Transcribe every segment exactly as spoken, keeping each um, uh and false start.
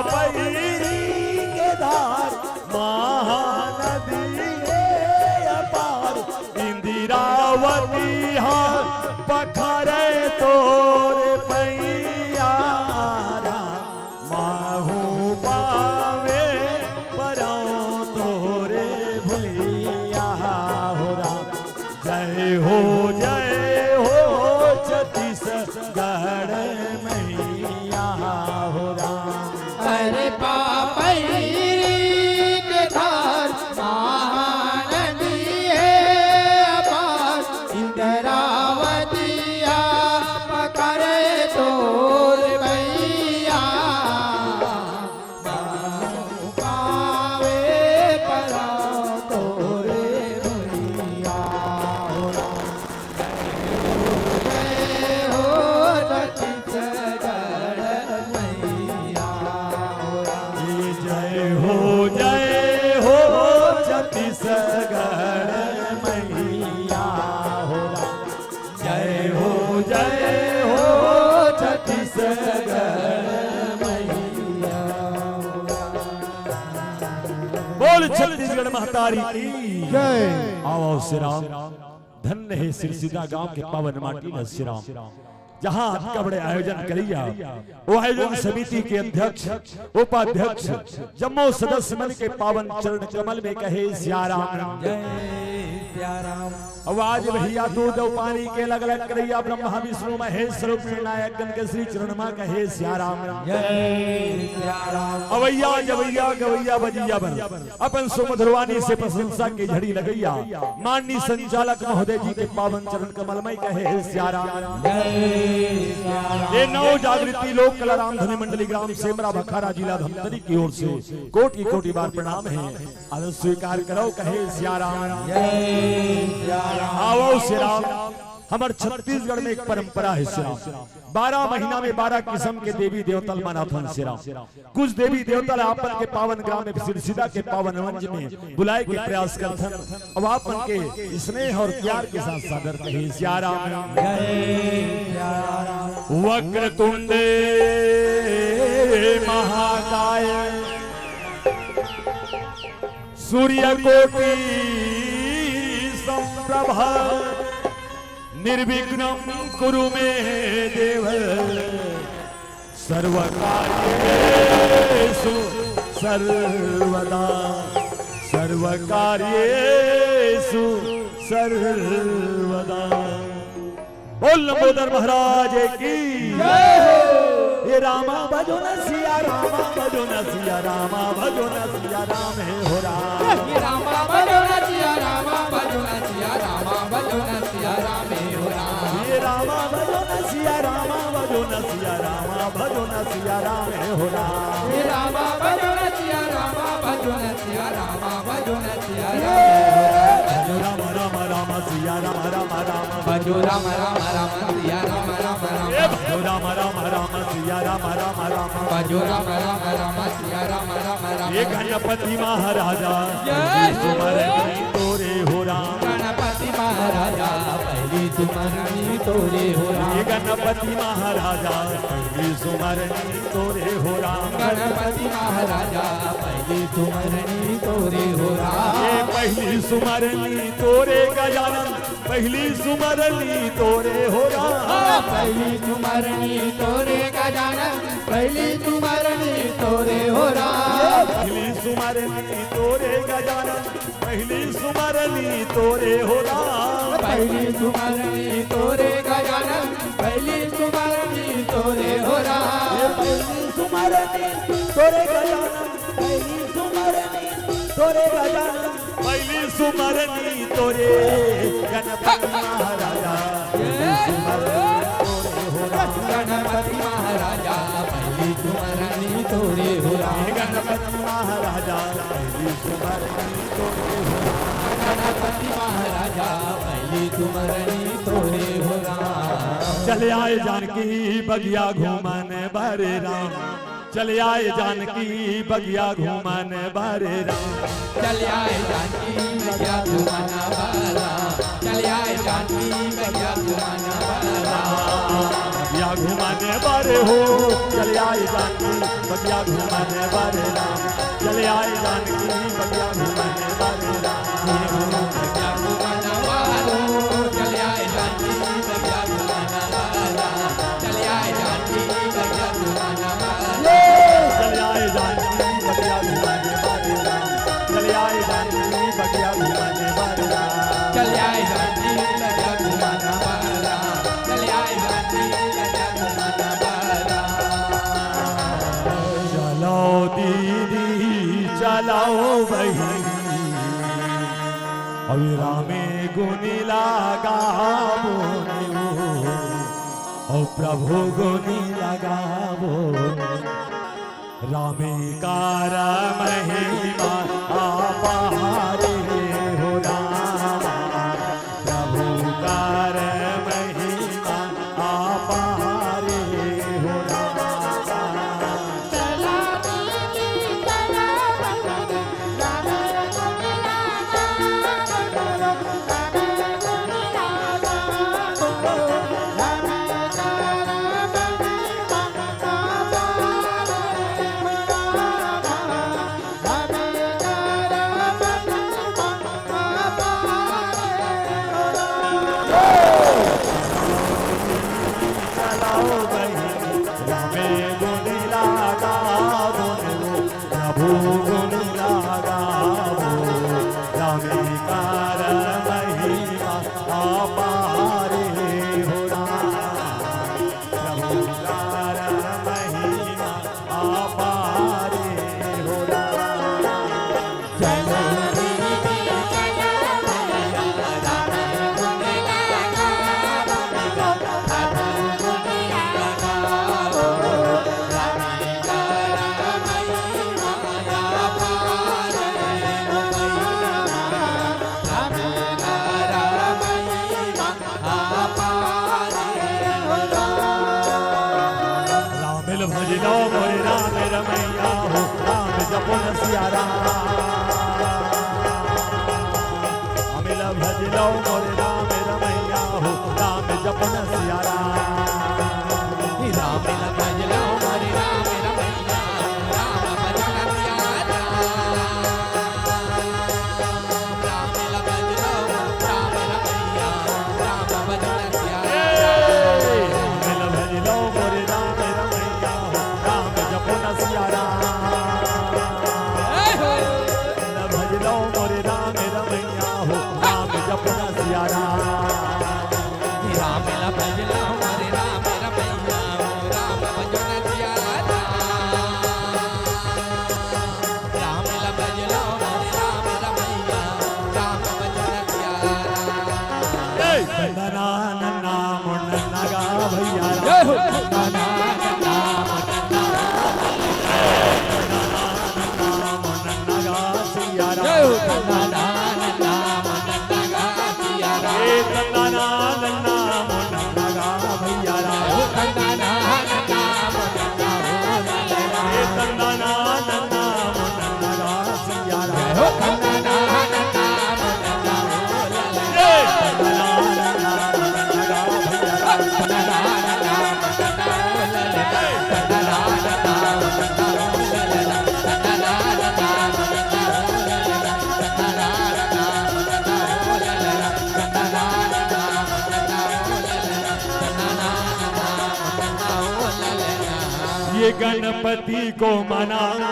पैरी के धार, महानदी हे अपार, इंदिरावती हा पखरे तोर पैया। महूं पावे परौं तोरे भुइयां हो राम। जय हो, जय हो छत्तीसगढ़ मैया हो राम। अरे पैरी के धार महानदी हे अपार, इंदिरावती हा पखरे तोर पैया। पावे परौं तोरे भुइयां हो राम। जय हो छत्तीसगढ़ मैया हो राम। जय हो, जय हो छत्तीसगढ़ मैया हो राम। जय हो, जय हो छत्तीसगढ़ मैया। बोल छत्तीसगढ़ महतारी की जय। आओ, आओ श्री राम। धन्य हे सिरसिदा गांव के पावन माटी ल श्री राम। जहां अतका बड़े आयोजन करइया, वो आयोजन समिति के अध्यक्ष, उपाध्यक्ष, जम्मो सदस्य मन के पावन चरण कमल में कहे सिया राम। जय सिया राम। अउ आज भइया दूध अउ पानी के अलग-अलग करइया ब्रह्मा विष्णु महेश स्वरूप निर्णायक गण के श्री चरण मा कहे सिया राम। जय सिया राम। अवइया जवइया गवइया बजइया बर अपन सुमधुर वाणी से प्रशंसा के झड़ी लगइया माननीय संचालक महोदय जी के पावन चरण कमल में कहे सिया राम। जय सिया राम। ये नव जागृति लोक कला रामधुनी मंडली ग्राम सेमरा भखारा जिला धमतरी की ओर से कोटि कोटि बार प्रणाम हे। आदर स्वीकार करव, कहे सिया राम। जय सिया राम। आवव सिया राम। हमर छत्तीसगढ़ में एक परंपरा हे सिया राम। बारह महीना में बारह किसम के देवी देवता ल मनाथन सिया राम। कुछ देवी देवता ल अपन के पावन ग्राम में सिरसिदा के पावन मंच में बुलाए के प्रयास करथन। अब आप मन के स्नेह और प्यार के साथ सादर कहे सिया राम। जय सिया राम। वक्रतुंड महाकाय सूर्यकोटि समप्रभ निर्विघ्नं कुरु मे देव सर्वकार्येषु सर्वदा सर्वकार्येषु सर्वदा। बोल लंबोदर महाराज की जय हो। हे रामा भजो न सिया रामा भजो न सिया रामा भजो न सिया राम हे हो राम। हे रामा भजो न सिया रामा भजो न सिया रामा भजो न सिया राम हे हो राम। हे रामा भजो न सिया रामा भजो न सिया रामा भजो न सिया राम हे हो राम। हे रामा भजो न सिया रामा भजो न सिया रामा भजो न सिया राम हे हो राम। भजो राम राम राम सिया राम राम राम। भजो राम राम राम सिया राम राम राम। ए भजो राम राम राम सिया राम राम राम। भजो राम राम राम सिया राम राम राम। ए गणपति महाराजा जय। सुमरनी तोरे हो राम। गणपति महाराजा पहली सुमरनी तोरे हो राम। ए गणपति महाराजा पहली सुमरनी तोरे हो राम। गणपति महाराजा पहली सुमरनी तोरे हो राम। ए पहली सुमरनी तोरे गजानन पहली सुमरनी तोरे हो राम। पहली सुमरनी तोरे गजानन पहली सुमरनी तोरे हो राम। पहली सुमरनी तोरे गजानन पहली सुमरनी तोरे हो राम। पहली सुमरनी तोरे गजानन पहली सुमरनी तोरे हो राम। पहली सुमरनी तोरे गजानन पहली सुमरनी तोरे गजानन पहली सुमरनी तोरे गणपति महाराजा पहली सुमरनी तोरे हो राम। गणपति महाराजा पहली सुमरनी तोरे हो राम। गणपति महाराजा पहली सुमरनी तोरे हो राम। गणपति महाराजा पहली सुमरनी तोरे हो राम। चले आए जानकी बगिया घूमन बर राम। चले आए जानकी बगिया घूमन बर राम। चले आए जानकी बगिया घूमन बर राम। चले आए जानकी बगिया घूमन बर राम। बगिया घुमाने बर हो, चले आए जानकी, बगिया घुमाने बर राम। चले आए जानकी, बगिया घुमाने बर राम। बगिया घुमाने बर हो, चले आए जानकी, बगिया घुमाने बर राम। चले आए जानकी, बगिया घुमाने बर राम। चले आए जानकी, बगिया घुमाने बर राम। चले आए जानकी, बगिया घुमाने बर राम। चले आए जानकी, बगिया घुमाने बर राम। चले आए जानकी, बगिया घुमाने बर राम। चलो दीदी, चलो बहिनी, अभी रामे गुनी लगाबो ने वो, अउ प्रभु गुनी लगाबो। रामे कर महिमा अपार हो राम, प्रभु कर महिमा अपार हो राम। चलाओ बहिनी, रामे गुनी लगाबो ने वो, प्रभु गुनी लगाबो। रामे कर महिमा अपार हो राम, प्रभु कर महिमा अपार हो राम। चलो राम ल भज लो मोरे राम रमैया हो, राम जपो न सिया राम। राम ल भज लो मोरे राम रमैया हो, राम जपो न सिया राम। राम ल भज लो मोरे राम रमैया हो, राम भजो न सिया राम। राम ल भज लो, राम रमैया, राम भजो न सिया राम। ए, राम ल भज लो मोरे राम रमैया हो, राम जपो न सिया राम। ए हो। ल भज लो मोरे राम रमैया हो, राम जपो न सिया राम। राम ल भज लो मोरे राम रमैया हो, राम भजो न सिया राम। राम ल भज लो मोरे राम रमैया, राम भजो न सिया राम। ए, नन्ना नन्ना मुन्ना गा भैया राम। जय हो। नन्ना नन्ना मुन्ना गा। नन्ना नन्ना मुन्ना गा सिया राम। जय हो। नन्ना नन्ना मुन्ना गा सिया राम। ए, नन्ना नन्ना मुन्ना गा भैया राम। नन्ना नन्ना मुन्ना गा सिया राम। ये गणपति को मनाओ,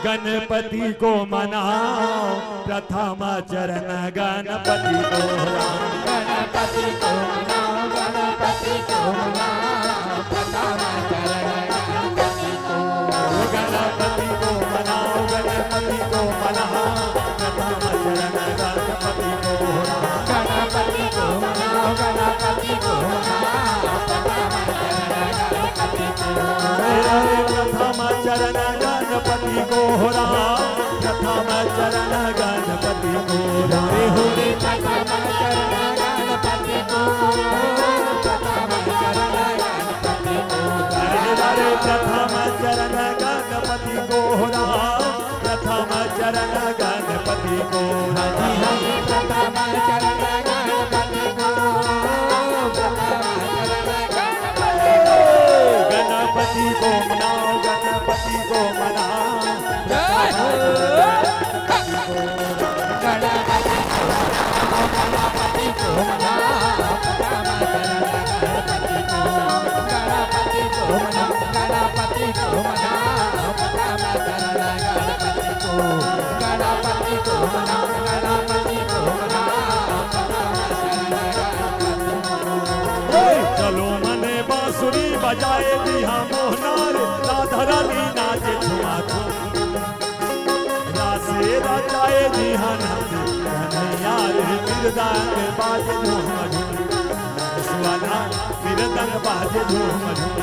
गणपति को मनाओ, प्रथम चरण गणपति को राम। गणपति को मनाओ, गणपति को मनाओ, प्रथम चरण गणपति को। गणपति को मनाओ, गणपति को मनाओ, प्रथम चरण गणपति को राम। गणपति को मनाओ, गणपति को मनाओ, प्रथम चरण गणपति को। अरे प्रथम चरण गणपति को राम, प्रथम चरण गणपति को राम। अरे हो रे प्रथम चरण गणपति को, प्रथम चरण गणपति को। अरे प्रथम चरण गणपति को राम, प्रथम चरण गणपति को। हरि हरि प्रथम चरण गणपति को, प्रथम चरण गणपति को। रानी नाचे झुमा झूम। रासे रचाए जिहान हंसी, कन्हैया रे बिरदांग बाजे झूम झूम। सुहाना बिरदांग बाजे झूम झूम।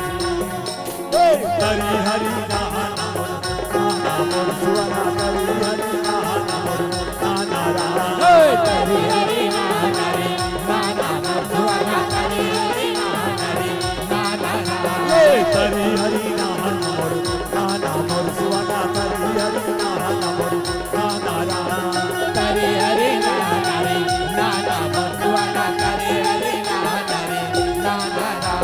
ए, हरी हरी नाना मोर, नाना मोर सुहाना, हरी हरी नाना मोर, नाना राम। ए, हरी हरी नाना रे, नाना मोर सुहाना, हरी हरी नाना रे, नाना राम। ए, हरी हरी नाना मोर, नाना मोर सुहाना, हरी हरी नाना मोर, नाना राम। हरी हरी नाना रे, नाना मोर सुहाना, हरी हरी नाना रे, नाना राम।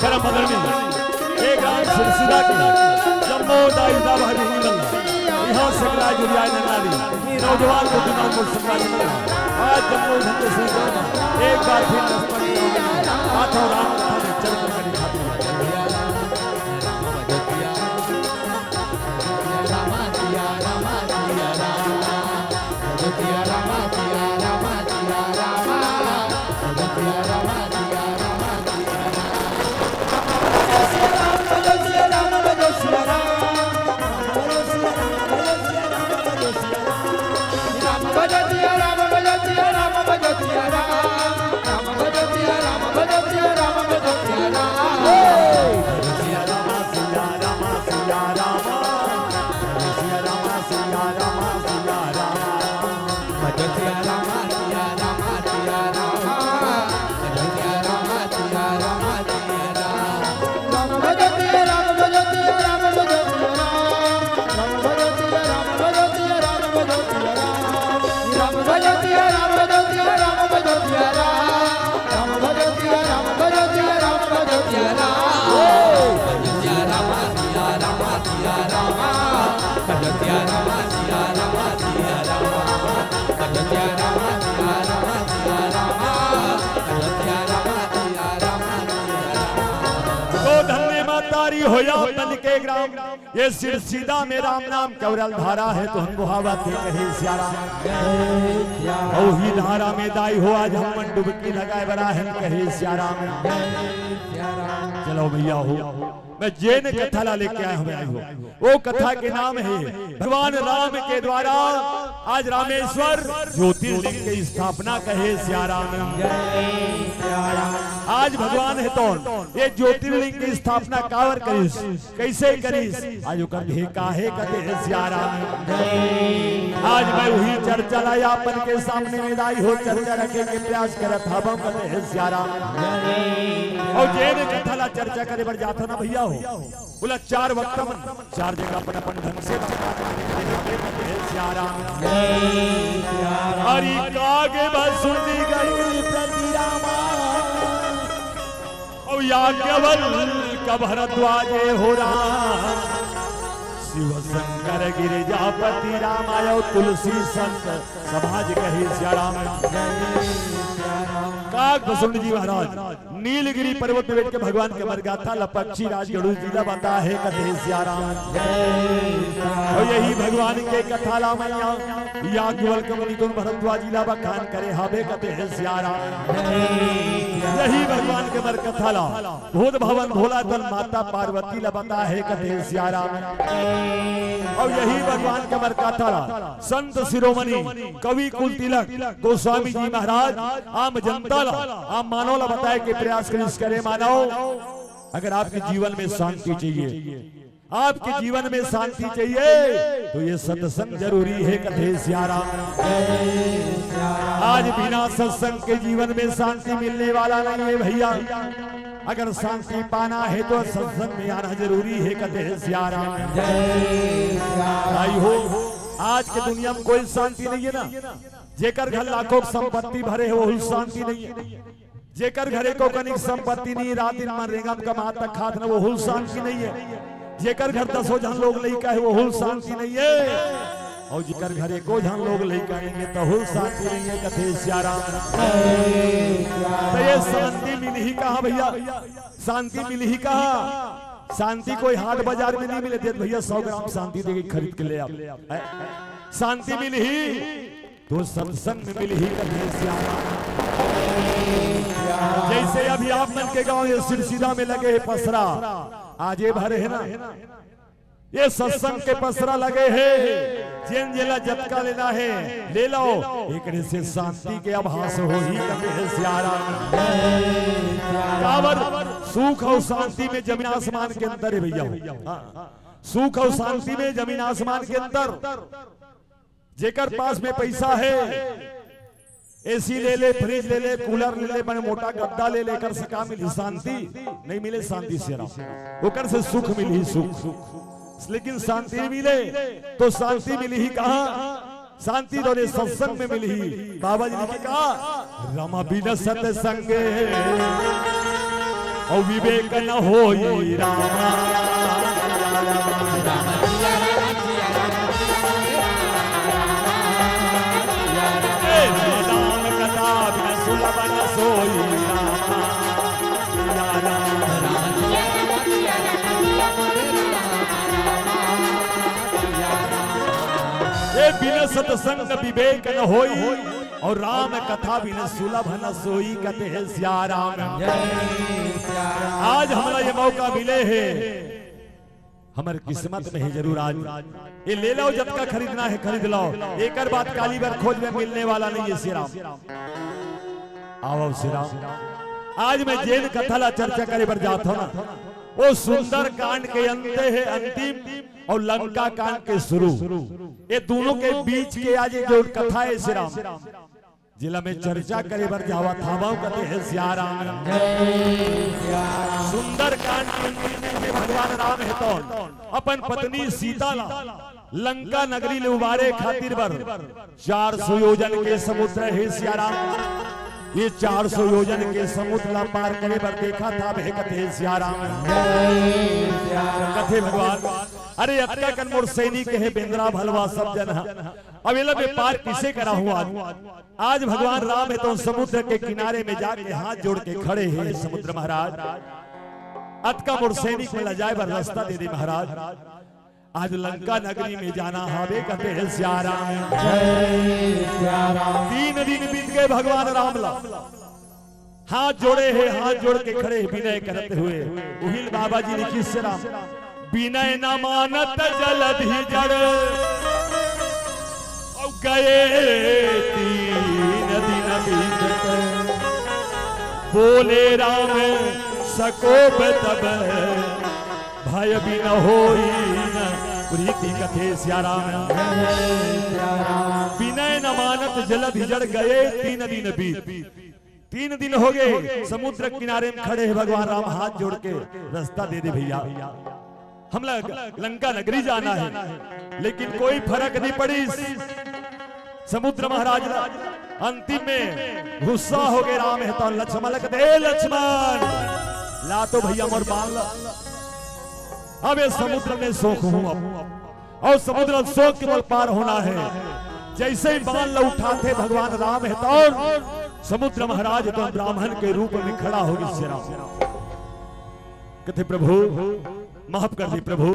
करम बदलनी, एक राम सिरसिदा की, जम्मो दाई दा भाभी हिंदल, यहाँ सकला जुड़िया नन्ना दी, नौजवान को दिमाग को संभाल, आज जम्मो धंधे से एक बार फिर नस्पति हाथों राम कथा में चरित्र का दिखाते हुए। तो धन्य महतारी होया तन के ग्राम, ये सिरसिदा में राम नाम कवरल धारा हे, तो हम बुहावत हे कहे सियाराम। अउ ही धारा में दाई हो, आज हम मन डुबकी लगाए बर आए हन कहे सियाराम। चलो भैया हो, मैं जेन कथा ला लेके आए हँव, भाई हो। वो कथा के नाम हे भगवान राम के द्वारा आज रामेश्वर ज्योतिर्लिंग के स्थापना कहे सियाराम। आज भगवान हे तो ये ज्योतिर्लिंग की स्थापना काबर करिस, कइसे करिस, आज ओकर ध्येय का हे कथे सियाराम। आज मैं उही चर्चा ला अपन के सामने में दाई हो चर्चा रखे के प्रयास करत हवँव कथे सियाराम। अउ जेन कथा ला चर्चा करे बर जाथो ना भैया हो, ओला चार वक्ता मन चार जगह अपन अपन ढंग से हे सियाराम। हरि कागे बसुंदी गरुड़ प्रति रामा। अउ याज्ञवल्क भरद्वाजे हो राम। शिव शंकर गिरिजापति राम आयो तुलसी संत समाज कहे सियाराम। काग बसुंद जी महाराज नीलगिरी पर्वत में बैठ के भगवान के अमर गाथा ला पक्षी राज गरुड़ जी ला बताए हे कथे सियाराम। अउ यही भगवान के कथा ला मैया याज्ञवल्क मुनि तुन भरद्वाज जी ला बखान करे हवे कथे सियाराम। यही भगवान के अमर कथा ला भूत भवन भोला तन माता पार्वती ला बताए हे कथे सियाराम। अउ यही भगवान के अमर कथा ला संत शिरोमणि कवि कुल तिलक गोस्वामी जी महाराज आम जनता ला, आम मानव ला बताए के प्रयास करिस करे मानव। अगर आपके जीवन में शांति चाहिए, आपके जीवन में शांति चाहिए, तो ये सत्संग जरूरी हे कथे सियाराम। आज बिना सत्संग के जीवन में शांति मिलने वाला नहीं हे भैया। अगर शांति पाना हे तो सत्संग में आना जरूरी हे कथे सियाराम। भाई हो, आज के दुनिया में कोई शांति नहीं हे ना। जेकर घर लाखों के संपत्ति भरे हे, वहू शांति नहीं हे। जेकर घर एको कनिक संपत्ति नहीं, रात दिन मन रेंगम कमात खात न, वहू शांति नहीं हे। जेकर घर दसों झन लोग लइका हे, वहू शांति नहीं हे। अउ जेकर घर एको झन लोग लइका नहीं हे, तहू शांति नहीं हे, कथे सियाराम। त ये शांति मिलही कहाँ भैया? शांति मिलही कहाँ? शांति कोई हाट बाजार में नहीं मिले, देत भैया सौ ग्राम शांति दे के खरीद के ले आ। शांति मिलही तो सत्संग में मिलही, कथे सियाराम। जैसे अभी आप मन के गांव ये सिरसिदा में लगे हे पसरा, आज ये भरे हे ना, ये सत्संग के पसरा लगे हे, जेन जेला जतका लेना हे, ले लो, एकरे से शांति के आभास होही, कथे हे सियाराम। काबर सुख अउ शांति में जमीन आसमान के अंतर हे भैया। हाँ। सुख अउ शांति में जमीन आसमान के अंतर। जेकर पास में पैसा हे, एसी ले ले, फ्रिज ले ले, कूलर ले ले, बने मोटा गद्दा ले ले, एकर से का मिलही? शांति नहीं मिले, शांति सियाराम। ओकर से सुख मिलही, सुख। लेकिन शांति नहीं मिले तो शांति मिलही कहाँ? शांति तोरे सत्संग में मिलही। बाबा जी ने कहा, रम बिन सत्संग अउ विवेक न होई रामा। ए, राम कथा बिन सुलभ न सोई रामा। ए, बिन सत्संग विवेक न होई, अउ राम कथा बिन सुलभ न सोई, कथे हे सियाराम। आज हमला ये मौका मिले हे, हमर किस्मत में हे जरूर आज। ये ले लो, जतका खरीदना हे खरीद लो, एकर बाद काली बर खोज में मिलने वाला नहीं हे सियाराम। आवव सियाराम, आज मैं जेन कथा ला चर्चा करे बर जात हूँ ना, वो सुंदर कांड के अंत हे अंतिम अउ लंका कांड के शुरू। ये दोनों के बीच के आज ये जो कथा हे सियाराम, जेला मैं चर्चा करे बर जावत हवं, कथे हे सियाराम। सुंदर कांड के अंतिम में भगवान राम हे तो अपन पत्नी सीता ला लंका नगरी ले उबारे खातिर बर चार सौ योजन के समुद्र हे सियाराम। ये चार सौ योजन के समुद्र ला पार करे बर देखत हे, कथे सियाराम। कथे भगवान, अरे अतका कन मोर सैनिक हे, बेंदरा भलवा सब जन ह, अब एला मैं पार किसे कराहूं आज? आज भगवान राम हे तो समुद्र के किनारे में जाके हाथ जोड़ के खड़े हे, समुद्र महाराज, अतका मोर सैनिक मन ला जाए बर रास्ता दे दे महाराज। आज लंका नगरी में जाना हवे, कथे हे सियाराम। जय सियाराम। तीन दिन बीत गए भगवान राम ला हाथ जोड़े हे, हाथ जोड़ के खड़े हे विनय करते हुए। उहिल बाबा जी लिखिस सियाराम, बिनय न मानत जलधि जड़, अउ गए तीन दिन बीतत, बोले राम सकोप तब भय बिन होई न प्रीति, कथे सियाराम। बिनय न मानत जलधि जड़, गए तीन दिन बीत। तीन दिन हो गए, समुद्र किनारे में खड़े हे भगवान राम, हाथ जोड़ के रास्ता दे दे भैया, हमला लंका नगरी जाना हे, लेकिन कोई फरक नहीं पड़िस। समुद्र महाराज ला अंतिम में गुस्सा हो गए राम हे तो लक्ष्मण ला कथे, ए लक्ष्मण, ला तो भैया मोर बाण ला। अब ये समुद्र में सोक हूं, अब अउ समुद्र सोक के मोला पार होना हे। जैसे ही बाण ला उठाथे भगवान राम हे तो समुद्र महाराज तो ब्राह्मण के रूप में खड़ा हो गे सियाराम। कथे प्रभु, माफ कर दे प्रभु,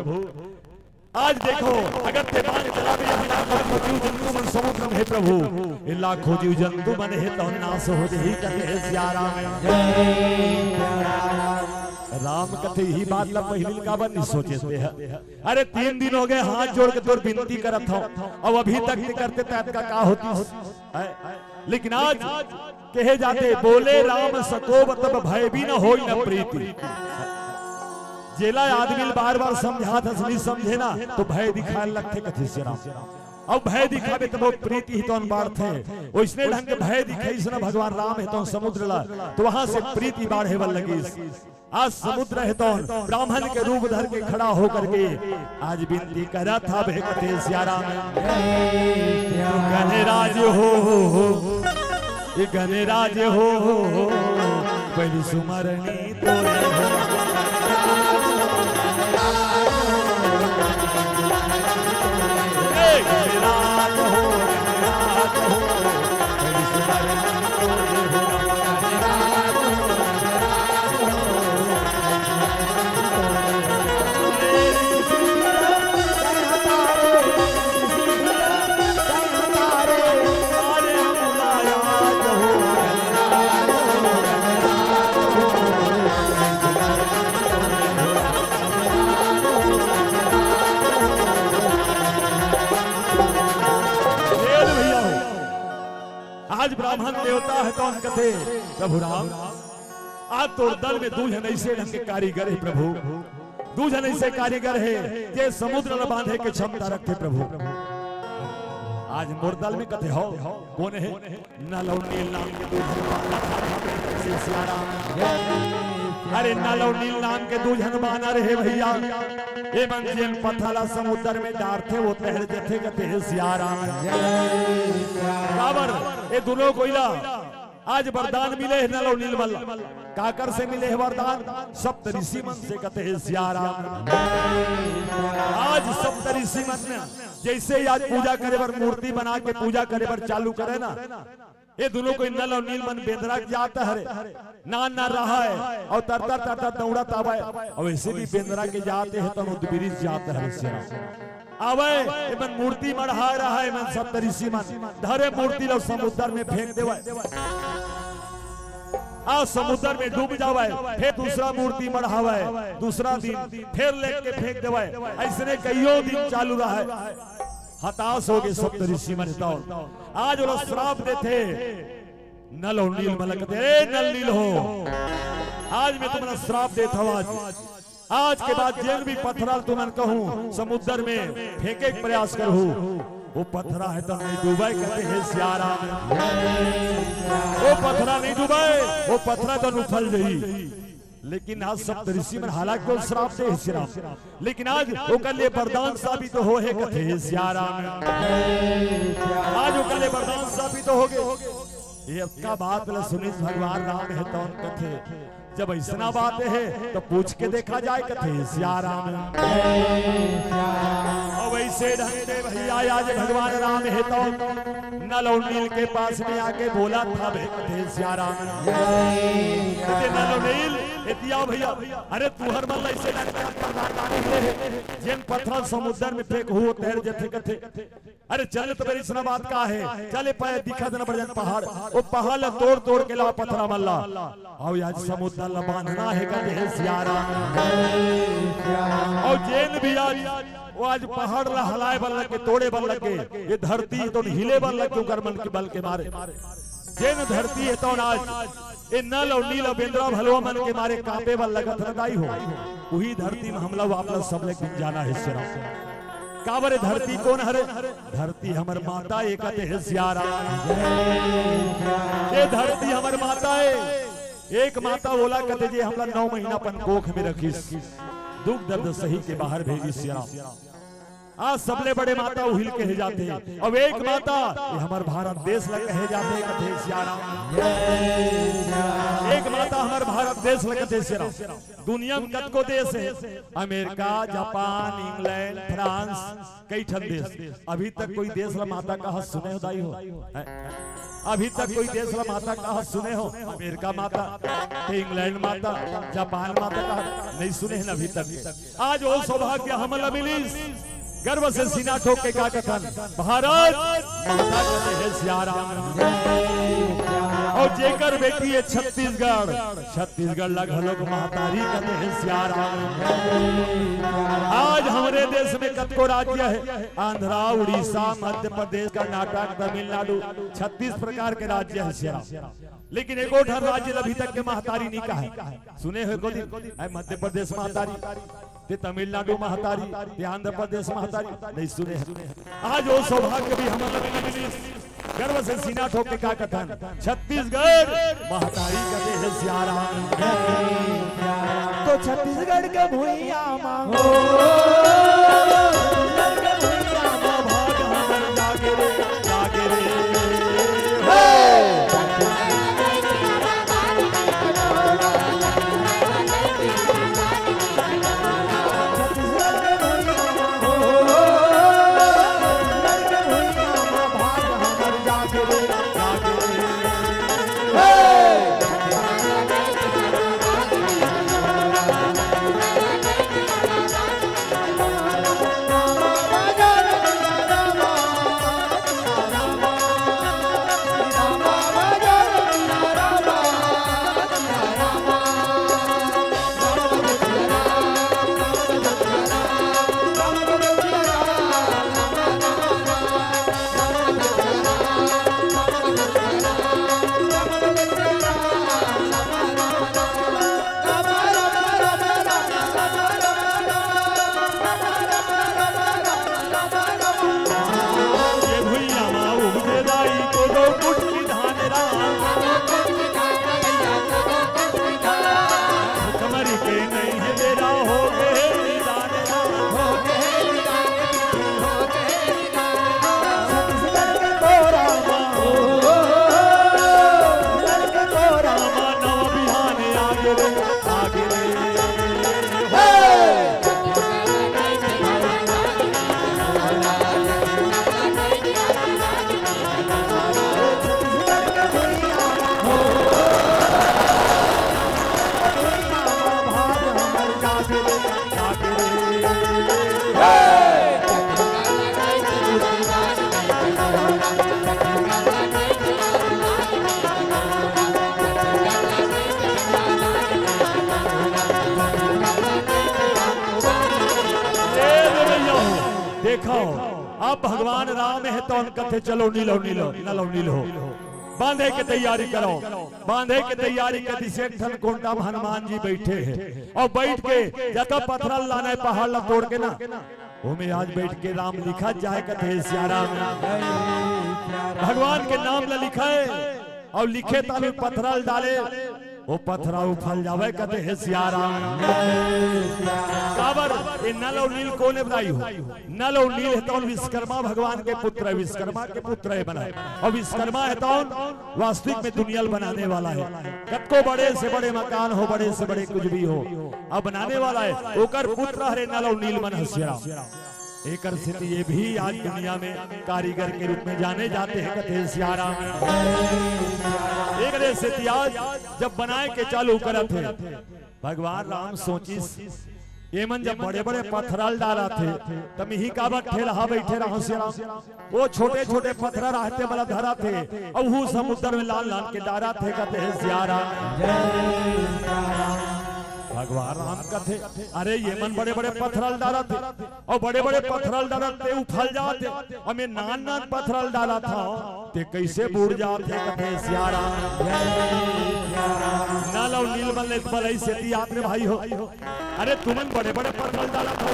आज देखो, अगर ते बाण चलाबे, यहाँ लाखों जीव जंतु मन समुद्र में हे प्रभु, ये लाखों जीव जंतु मन हे तो नाश हो जाही, कथे हे सियाराम। राम कथे ही बात ला पहिली काबर नहीं सोचे ते ह? अरे तीन दिन हो गए हाथ जोड़ के तोर विनती करत हूँ, अब अभी तक ते करते त अतका का होती? लेकिन आज कहे जाथे, बोले राम सकोप तब भय बिन होई न प्रीति। जेला आदमी ल बार-बार समझात हस, नहीं समझे ना, तो भय दिखाए लगथे, कथे सियाराम। अब भय दिखाबे तब वो प्रीति ही तोन बाढ़थे। वैसने ढंग के भय दिखाइस ना भगवान राम हे तो समुद्र ला, तो वहां से प्रीति बाढ़े बर लगिस। आज समुद्र हे तो ब्राह्मण के रूप धर के खड़ा होकर के आज विनती करत हवे, कथे सियाराम। गणराज हो, गणराज हो, पहली सुमरनी तोरे हो। आज ब्राह्मण देवता हे तौन कथे, "प्रभु राम, आज तोर दल में दू झन अइसे ढंग के कारीगर हे प्रभु, दू झन अइसे कारीगर हे जे समुद्र ल बांधे के क्षमता रखथे प्रभु।" आज मोर दल में कथे, "हव, कोन हे?" "नल अउ नील नाम के दू झन बानर हे सियाराम।" "अरे, नल अउ नील नाम के दू झन बानर हे भइया, ए मन जेन पथरा ला समुद्र में डारथे, ओ तैर जथे," कथे हे सियाराम। काबर ए दुनों कोई ला आज वरदान मिले हे नल अउ नील मन ला। काकर से मिले हे वरदान? सप्त ऋषि मन से, कथे हे सियाराम। आज सप्त ऋषि मन जइसे ही आज पूजा करे बर, मूर्ति बना के पूजा करे बर चालू करे ना, ए दुनों कोई नल अउ नील मन बेंदरा के जात हरे, नान नान रहय अउ तरतर तरतर दौड़त आवय, अउ अइसे भी बेंदरा के जात हे तौन उदबिरिस जात हरे सियाराम। आवय, एमन मूर्ति मढ़ाय रहय, एमन सप्तऋषि मन धरे मूर्ति ल समुद्र में फेंक देवय। आ समुद्र में डूब जावय, फेर दूसरा मूर्ति मढ़ावय, दूसरा दिन फेर लेके फेंक देवय। अइसने कइयो दिन चालू रहय। हताश होगे सप्तऋषि मन तौन। आज ओला श्राप देथे। नल अउ नील मन ला कथे, "ए नल नील हो, आज मैं तुमन ला श्राप देत हंव आज। आज के बाद जेन भी पथरा ल तुमन कहूं समुद्र में फेंके के प्रयास करहू, ओ पथरा हे तौन नइ डूबय," कथे हे सियाराम। "ओ पथरा नइ डूबय, ओ पथरा तौन उफल जही।" लेकिन आज सप्तऋषि मन हालांकि ओ श्राप दे हे सियाराम, लेकिन आज ओकर लिए वरदान साबित होहे, कथे हे सियाराम। आज ओकर लिए वरदान साबित होगे। ए अतका बात ल सुनिस भगवान राम हे तौन कथे, "जब अइसना बात हे त पूछ के देखा जाय," कथे हे सियाराम। अउ अइसे ढंग से भइया आज भगवान राम हे तौन नल अउ नील के पास में आके बोलत हवे, कथे हे सियाराम। कथे, "नल अउ नील, एती आव भइया, अरे तुंहर मन ला अइसे ढंग के प्रधान राम मिले हे, जेन पथरा ल समुद्र में फेंकहू, ओ तैर जथे," कथे। "अरे चल तो बेर अइसना बात का हे, चल ए पाय दिखत हे ना बड़े जान पहाड़, ओ पहाड़ ला तोड़ तोड़ के लाव पथरा मन ला, अउ आज समुद्र ला बांधना हे," कथे हे सियाराम। अउ जेन भी आज, ओ आज पहाड़ ला हलाय बर लगे, तोड़े बर लगे, ए धरती तो हिले बर लगे, ओकर मन के बल के मारे। जेन धरती हे तौन आज ए नल अउ नील अउ बेंदरा भलवा मन के मारे कांपे बर लगत हे न दाई हो, उही धरती में हमला अउ आप ला सबले गुंजाना हे सियाराम। काबर ए धरती कोन हरे? धरती हमर माता ए, कथे हे सियाराम। ए धरती हमर माता ए। एक माता ओला कथे जे हमला नौ महीना अपन कोख में रखिस, दुख दर्द सही के बाहर भेजिस सियाराम। आज सबले बड़े माता उही ल कहे जाथे। अउ एक माता, ए हमर भारत देश ल कहे जाथे, कथे सियाराम। एक माता हमर भारत देश ल कथे सियाराम। दुनिया में कतको देश हे, अमेरिका, जापान, इंग्लैंड, फ्रांस, कई ठन देश। अभी तक कोई देश ल माता कहत सुने हो दाई हो? हैं? अभी तक कोई देश ल माता कहत सुने हो? अमेरिका माता, ते इंग्लैंड माता, जापान माता कहत नइ सुने हन अभी तक। आज ओ सौभाग्य हमन ला मिलिस। गर्व से सीना ठोक के का कथन, भारत माता कथे हे सियाराम। अउ जेकर बेटी हे छत्तीसगढ़, छत्तीसगढ़ ला घलोक महतारी कथे हे सियाराम। आज हमरे देश में कतको राज्य हे, आंध्रा, उड़ीसा, मध्य प्रदेश, कर्नाटक, तमिलनाडु, छत्तीस प्रकार के राज्य हे सियाराम। लेकिन एको ठन राज्य ल अभी तक के महतारी नइ कहे। सुने हो एको दिन, ए मध्य प्रदेश महतारी, ते तमिलनाडु महतारी, ते आंध्र प्रदेश महतारी, नइ सुने हो। आज ओ सौभाग्य भी हमन ला मिलिस। गर्व से सीना ठोक के का कथन, छत्तीसगढ़ महतारी कथे हे सियाराम। तो छत्तीसगढ़ के भुइयां मा हो, छत्तीसगढ़ के भुइयां मा भाग हमर जागे रे, जागे रे। हे! ए रे भैया हो, देखो, अब भगवान राम हे तौन कथे, "चलो नीलो, नीलो, नलो नील हो, बांधे के तैयारी करो।" बांधे के तैयारी कर दिस, एक ठन कोंटा म हनुमान जी बैठे हे, अउ बैठ के जतका पथरा ल लाना हे पहाड़ ला तोड़ के ना, ओमे आज बैठ के राम लिखा जाए कथे सियाराम। भगवान के नाम ला लिखा हे अउ लिखे तालू पथरा ल डाले, ओ पथरा उफल जावे कथे सियाराम। काबर ए नल अउ नील कोन हे बताई हो? नल अउ नील हे तौन विश्वकर्मा भगवान के पुत्र हे, विश्वकर्मा के पुत्र हे बना हे। अउ विश्वकर्मा हे तौन वास्तविक में दुनिया ल बनाने वाला हे। कतको बड़े से बड़े मकान हो, बड़े से बड़े कुछ भी हो, अब बनाने वाला हे, ओकर पुत्र हरे नल अउ नील मन हे सियाराम। एकर सेती ये भी आज दुनिया में कारीगर के रूप में जाने जाते हैं कथे सियाराम। एकरे सेती आज जब बनाए के चालू करत हे, भगवान राम सोचिस, "एमन जब बड़े-बड़े पथरा ल डारत हे, त मिही काबर ठेलहा बइठे रहंव सियाराम? ओ छोटे-छोटे पथरा रहते मला धरत हे, अउ उहू समुद्र में लान-लान के डारत हे," कथे सियाराम। भगवान राम कथे, "अरे, एमन बड़े-बड़े पथरा ल डारत हे, अउ बड़े-बड़े पथरा ल डारत ते उफल जात हे, अउ मैं नान-नान पथरा ल डारत हंव, ते कइसे बूड़ जात हे?" कथे सियाराम। नल अउ नील मन ले बलई सेती आत रे भाई हो। अरे तुमन बड़े-बड़े पथरा ल डारत हो,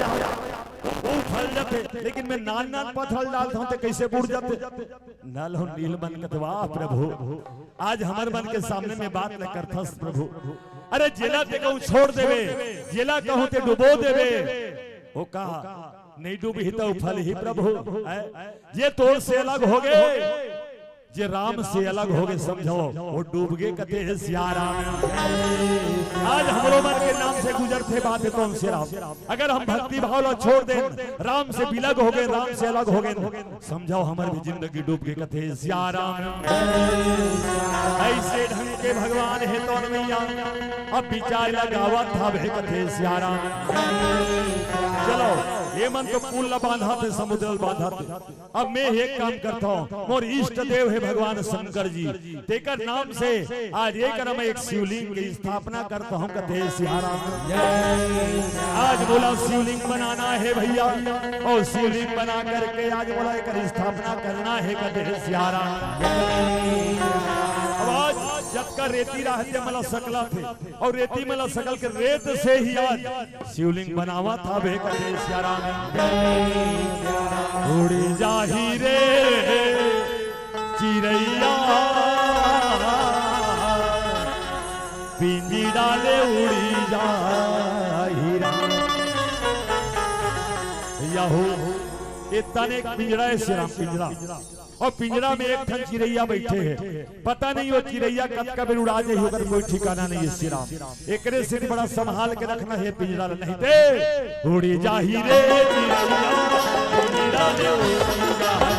वो उफल जात हे, लेकिन मैं नान-नान पथरा ल डारत हंव, ते कइसे बूड़ जात हे? नल अउ नील मन कथे, "वाह प्रभु, आज हमर मन के सामने में बात ल करथस प्रभु। अरे जेला ते कहूं छोड़ देबे, जेला कहूं ते डुबो देबे, ओ का नइ डूबही त उफलही प्रभु, हैं? जे तोर से अलग होगे, जे राम से अलग होगे, समझो, वो डूब गे कथे सियाराम।" आज हमरो मन के नाम से गुजरथे बात हे तौन सियाराम। अगर हम भक्ति भाव ला छोड़ देन, राम से बिलग होगे, राम से अलग होगे, समझो हमर भी जिंदगी डूब गे कथे सियाराम। अइसे ढंग के भगवान हे तौन भैया, अब बिचार लगावत हवे कथे सियाराम। चलो, एमन तो पुल ला बांधत हे, समुद्र ला बांधत हे। अब मैं एक काम करथंव, मोर इष्ट देव हे भगवान शंकर जी, तेकर नाम से आज ये करा मैं एक शिवलिंग के स्थापना करथंव कथे सियाराम। आज मोला शिवलिंग बनाना हे भैया, अउ शिवलिंग बना करके आज मोला एकर स्थापना करना हे कथे सियाराम। अब आज जतका रेती रहत हे मला सकलाथे, अउ रेती मन ला सकल के रेत से ही आज शिवलिंग बनावत हवे कथे सियाराम। उड़ी जाही रे चिरैया, पिंजड़ा ले उड़ी जाही रे। यहू, ए तन एक पिंजड़ा हे सियाराम, पिंजड़ा। अउ पिंजड़ा में एक ठन चिरैया बइठे हे। पता नहीं वो चिरैया कतका बेर उड़ा जाही, ओकर कोई ठिकाना नहीं हे सियाराम। एकरे सेती बड़ा संभाल के रखना हे पिंजड़ा ल, नहीं ते उड़ी जाही रे चिरैया, पिंजड़ा ले उड़ी जाही।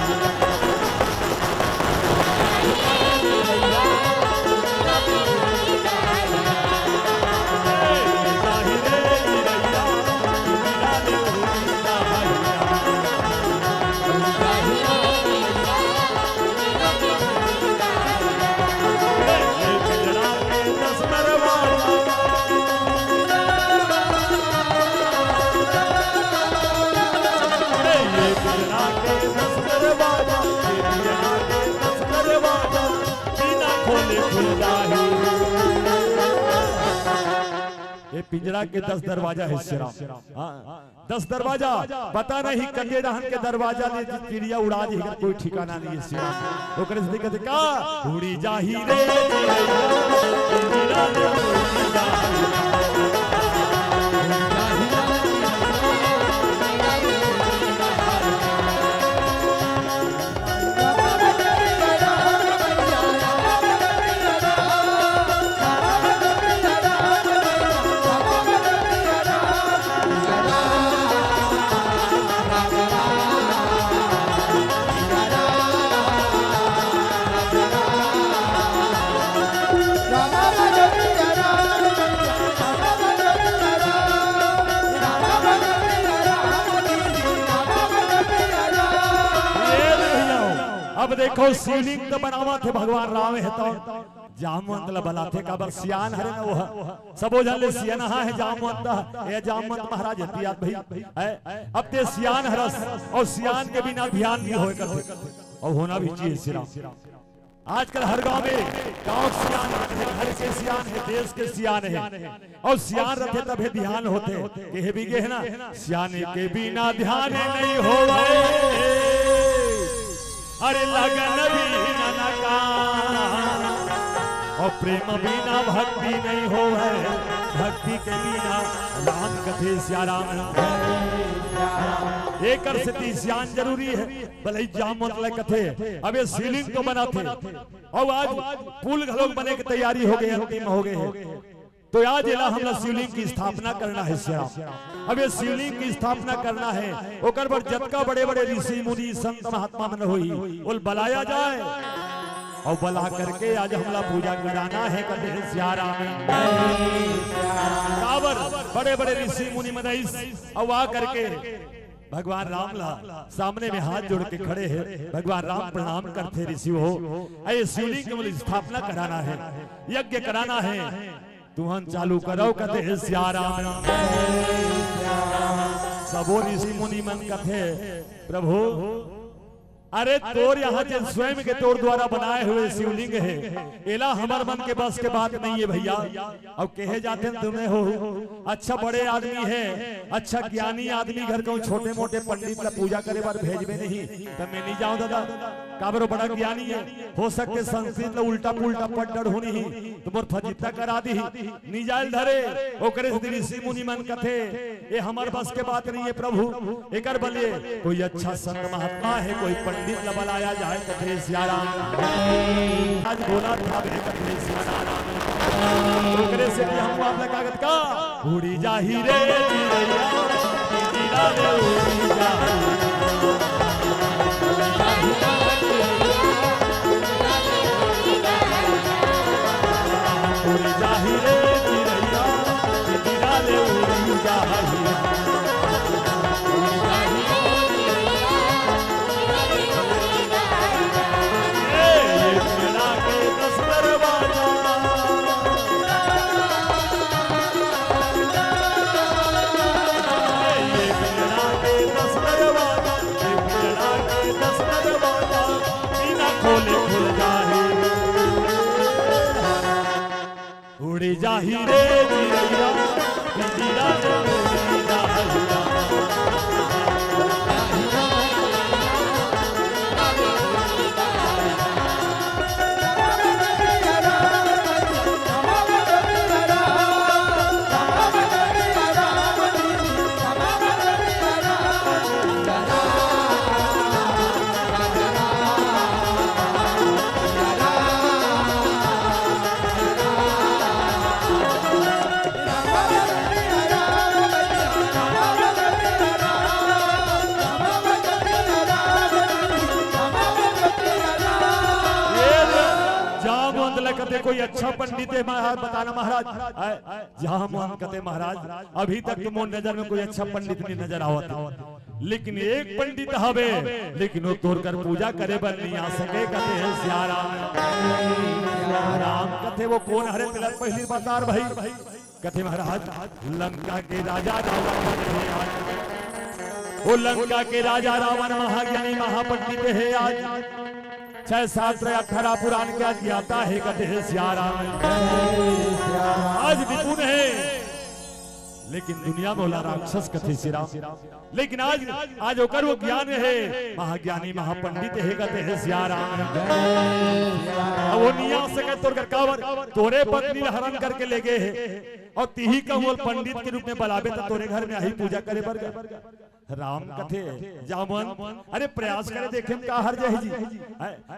ये पिंजरा के दस दरवाजा हे सियाराम। हाँ, दस दरवाजा, पता नहीं कते डहन के दरवाजा ले चिड़िया उड़ा जाही, एकर कोई ठिकाना नहीं हे सियाराम। ओकरे सेती कथे का, उड़ी जाही रे चिड़िया, पिंजरा ले उड़ी जाही। अब देखो, शिवलिंग तो बनावत हे भगवान राम हे, तो जामवंत ला बलाथे, काबर सियान हरे ना वो ह। सबो झन ले सियान हे जामवंत, ये जामवंत महाराज हे तियात भाई, है। अब ते सियान हरस, अउ सियान के बिना ध्यान नहीं होय करथे, अउ होना भी चाहिए सिरा। आजकल हर गांव में गांव सियान हे, घर के सियान हे, देश के सियान हे, अउ सियान रथे तभे ध्यान होथे। केहे भी गे हे ना, सियाने के बिना ध्यान नहीं होवे। अरे लगन बिना न काम, अउ प्रेम बिना भक्ति नहीं होवे, भक्ति के बिना राम कथे सिया राम। एकर सेती सियान जरूरी हे। भले जामवंत ला कथे, अब ये शिवलिंग तो बनाथे, अउ आज पुल घलोक बने के तैयारी हो गे, अंतिम हो गे हे। तो आज एला हमला शिवलिंग की स्थापना करना हे सिया राम। अब ये शिवलिंग की स्थापना करना हे, ओकर बर जतका बड़े-बड़े ऋषि मुनि संत महात्मा मन होही, ओला बलाया जाए, अउ बला करके आज हमला पूजा कराना हे, कथे सिया राम। काबर बड़े-बड़े ऋषि मुनि मन आइस, अउ आ करके भगवान राम ला सामने में हाथ जोड़ के खड़े हे। भगवान राम प्रणाम करथे, ऋषि हो, अये शिवलिंग के मूल स्थापना कराना हे, यज्ञ कराना हे, तुहन चालू करव, कथे हे सिया राम। सबो ऋषि मुनि मन कथे, प्रभु, अरे तोर यहाँ जे स्वयं के तोर द्वारा बनाए हुए शिवलिंग हे, एला हमर मन के बस के बात नहीं हे भैया। अउ केहे जाथे न तुम्हें हो, अच्छा बड़े आदमी हे, अच्छा ज्ञानी आदमी घर कहूँ छोटे मोटे पंडित ला पूजा करे बर भेजबे नहीं, त मैं नहीं जाऊँ दादा, काबर वो बड़ा ज्ञानी हे। हो सकथे संस्कृत ला उल्टा पुल्टा पढ़ डर होनी ही, त मोर फजीता करा दी ही। नहीं जाय ल धरे, ओकरे सेती ऋषि मुनि मन कथे, ये हमर बस के बात नहीं हे प्रभु। एकर बर ले कोई अच्छा संत महात्मा हे, कोई पंडित ला बलाया जाए, कथे सिया राम। आज बोला था बे, कथे सिया राम। ओकरे सेती हम आप ला कागज का उड़ी जाही रे चिरैया, चिरैया रे उड़ी जाही। उड़ी जाही रे चिरैया, चिरैया रे उड़ी जाही। ए, एक मेला के दस दरवाजा। उड़ी जाही रे चिरैया, पिंजरा ले उड़ी जाही। ये जामवंत ल कथे कोई अच्छा पंडित हे महाराज, बताना महाराज। आय, जामवंत कथे महाराज, अभी तक तो मोर नजर में कोई अच्छा पंडित नहीं नजर आवत, लेकिन एक पंडित हवे, लेकिन वो तोर कर पूजा करे बर नहीं आ सके, कथे हे सिया राम। राम कथे वो कोन हरे, तेला पहली बता भाई। कथे महाराज, लंका के राजा रावण हे आज। वो लंका के राजा रावण महाज्ञानी महापंडित हे आज। छह शास्त्र अठारह पुराण के ज्ञाता हे, कथे हे सिया राम। आज निपुण हे, लेकिन दुनिया में ओला राक्षस कथे सिया राम। लेकिन आज, आज ओकर वो ज्ञान हे, महाज्ञानी महापंडित हे, कथे हे सिया राम। अब वो नहीं आ सके तोर कर, काबर तोरे पत्नी ला हरण करके ले गे हे, अउ तिही कहूँ पंडित के रूप में बलाबे त तोरे घर में आही पूजा करे बर। राम कथे, जामवंत, अरे प्रयास करे देखे म का हर जाही जी।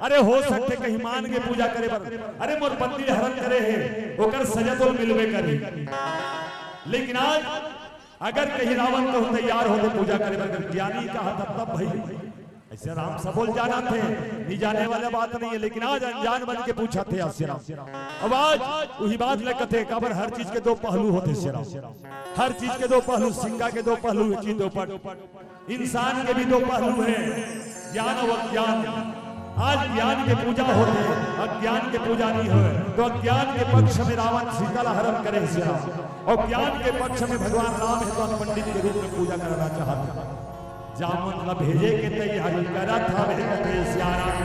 अरे हो सकथे कहीं मान के पूजा करे बर। अरे मोर पत्नी ला हरण करे हे, ओकर सजा तो मिलबे करही। लेकिन आज अगर कहीं रावण कहूँ तैयार होथे पूजा करे बर, अगर ज्ञानी कहा था तब भाई। अइसे राम सबो ल जानथे, नहीं जाने वाला बात नहीं हे, लेकिन आज अनजान बन के पूछथे सिया राम। अब आज उही बात ल कथे, काबर हर चीज के दो पहलू होथे सिया राम। हर चीज के दो पहलू, सिक्का के दो पहलू हे, चीज दो पट। इंसान के भी दो पहलू हे, ज्ञान अउ अज्ञान। आज ज्ञान के पूजा होथे, अज्ञान के पूजा नहीं होय। तो अज्ञान के पक्ष में रावण सीता ला हरण करे हे सिया राम, अउ ज्ञान के पक्ष में भगवान राम हे, तो पंडित के रूप में पूजा कराना चाहत हे। जामवंत ला भेजे के तैयारी करत हवे कथे सिया राम।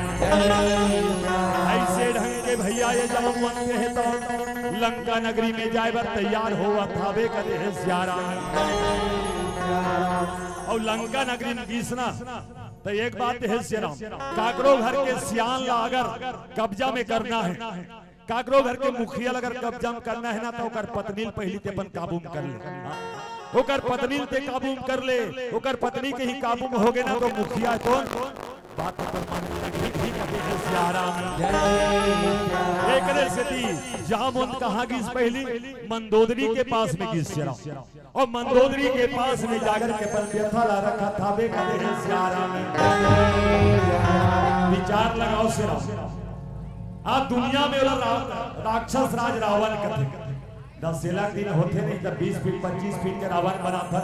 अइसे ढंग के भइया ये जामवंत हे तो लंका नगरी में जाए बर तैयार होवत हवे कथे सिया राम। अउ लंका नगरी में गिस ना, त एक बात हे सिया राम, काकरो घर के सियान ला अगर कब्जा में करना हे, काकरो घर के मुखिया ल अगर कब्जा में करना हे ना, त ओकर पत्नी ल पहिली ते अपन काबू में कर ले। ओकर पत्नी ल ते काबू में कर ले, ओकर पत्नी के ही काबू में होगे ना, तो मुखिया कोन बात पर माने लगही कथे सिया राम। एकरे सेती जामवंत कहाँ गिस पहिली? मंदोदरी के पास में गिस सिया राम। अउ मंदोदरी के पास में जाकर के अपन व्यथा ला रखत हवे कथे सिया राम। विचार लगाओ सिया राम। आज दुनिया में ओला रा-, राक्षस राज रावण कथे। दसेला के दिन होथे नहीं, त बीस फीट, पच्चीस फीट के रावण बनाथन।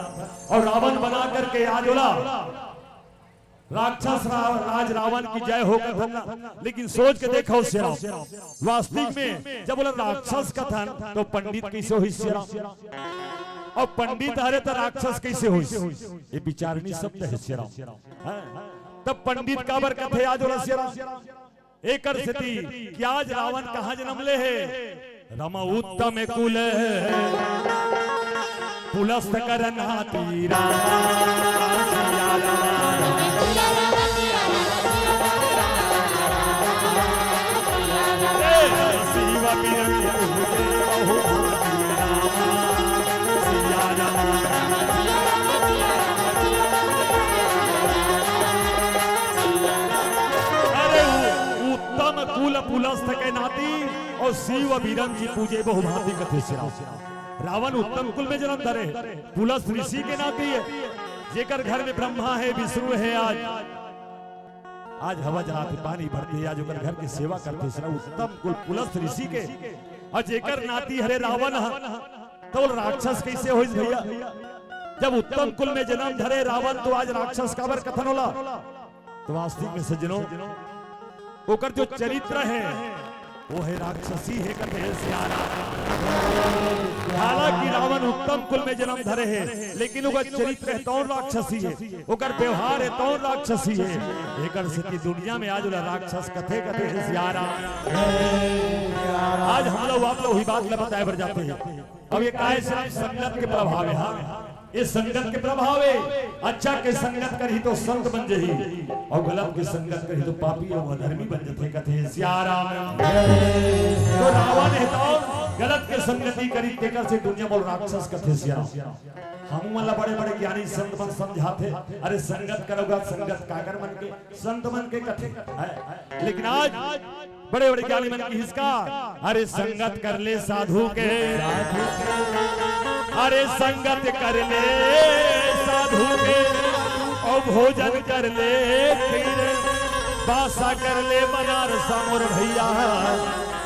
अउ रावण बना करके आज ओला राक्षस रा-, राज रावण की जय हो कथन ना। लेकिन सोच के देखव सिया राम, वास्तविक में जब ओला राक्षस कथन, तो पंडित कइसे होइस सिया राम? अउ पंडित हरे त राक्षस कइसे होइस? ये विचारणी शब्द हे सिया राम। हाँ? तब पंडित काबर कथे आज ओला सिया राम? एकर सेती कि आज रावण कहाँ जनम ले हे? रम उत्तम कुल पुलस्त कर नाती राम। ए, शिव बिरंग बहुभागी राम। सिया राम। अरे उ-, उत्तम कुल पुलस्त के नाती अउ शिव बिरंग जी पूजे बहुभागी कथे सिया राम। रावण उत्तम कुल में जनम धरे, पुलस्त ऋषि के नाती हे, जेकर घर में ब्रह्मा हे, विष्णु हे, आज, आज हवा जलाथे, पानी भरथे, आज ओकर घर के सेवा करथे सिया राम, उत्तम कुल पुलस्त ऋषि के, अउ जेकर नाती हरे रावण ह, त ओला राक्षस कइसे होइस भइया? जब उत्तम कुल में जनम धरे रावण, त आज राक्षस काबर कथन ओला? त वास्तविक में सज्जनों, ओकर जो चरित्र हे, वो हे राक्षसी हे कथे सिया राम। हालांकि रावण उत्तम कुल में जनम धरे हे, लेकिन ओकर चरित्र हे तौन राक्षसी हे, ओकर व्यवहार हे तौन राक्षसी हे। एकर सेती दुनिया में आज ओला राक्षस कथे कथे सिया राम। आज हम लोग आप लोग वही बात ला बताए बर जाथे। अब ये काय सिया राम? संगत के प्रभाव हे, हाँ, ये संगत के प्रभाव हे। अच्छा के संगत करही तो संत बन जही, अउ गलत के संगत करही तो पापी अउ अधर्मी बन जथे कथे सिया राम। तो रावण हे त गलत के संगति करी, तेकर से दुनिया म राक्षस कथे सिया राम। हमू मन ला बड़े बड़े ज्ञानी संत मन समझाथे, अरे संगत करव गा, संगत काकर मन के, संत मन के कथे। लेकिन आज बड़े बड़े ज्ञानी मन किहिस का, अरे संगत कर ले साधु के, अरे संगत कर ले साधु के, अउ भोजन कर ले खीर, बासा कर ले बनारसा मोर भइया,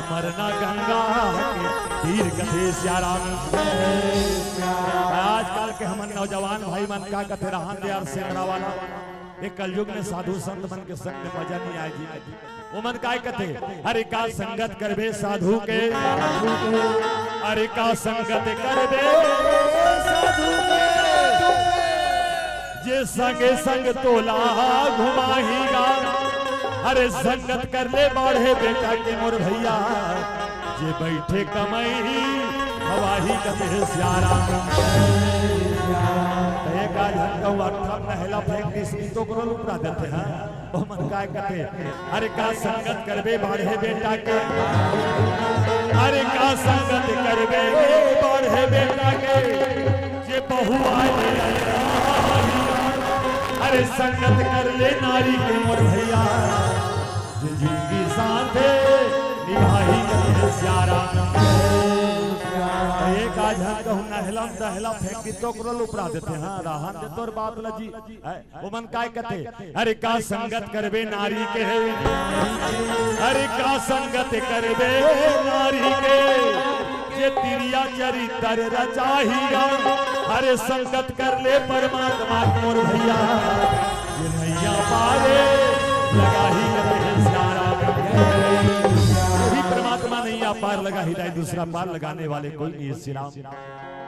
मरना गंगा के तीर कथे सिया राम। आजकल के हमन नौजवान भाई मन का कथे, रहन दे यार सेमरा वाला, ये कलयुग में साधु संत मन के संग में मजा नहीं आय जी। ओमन काय कथे, अरे का संगत करबे साधु के, अरे का संगत करबे साधु के, जे संगे संग तोला घुमाही गा। अरे संगत कर ले बाढ़े बेटा के मोर भइया, जे बइठे कमई खवाही कथे सिया राम। त एक आध झन कहूँ अट्ठा नहला फेंक दिस, तो ओकरो ल उपरा देथे, हाँ। ओमन काय कथे, अरे का संगत करबे बाढ़े बेटा के, अरे का संगत करबे बाढ़े बेटा के, जे बहुआ ले, अरे संगत कर ले नारी के मोर भइया, जे जिनगी साथे निभाही कथे सिया राम। एक आध झन कहूँ नहला म दहला फेंक दिस, तो ओकरो ल उपरा देथे, हाँ, रहन दे तोर बात ल जी। ओमन काय कथे, अरे का संगत करबे नारी के, अरे का संगत करबे नारी के, जे तिरिया चरित्र रचाही गा। अरे संगत कर ले परमात्मा के मोर भइया, जे नइया पारे लगाही गा। पार लगा ही दाई, दूसरा पार लगाने वाले कोई नहीं है श्री राम।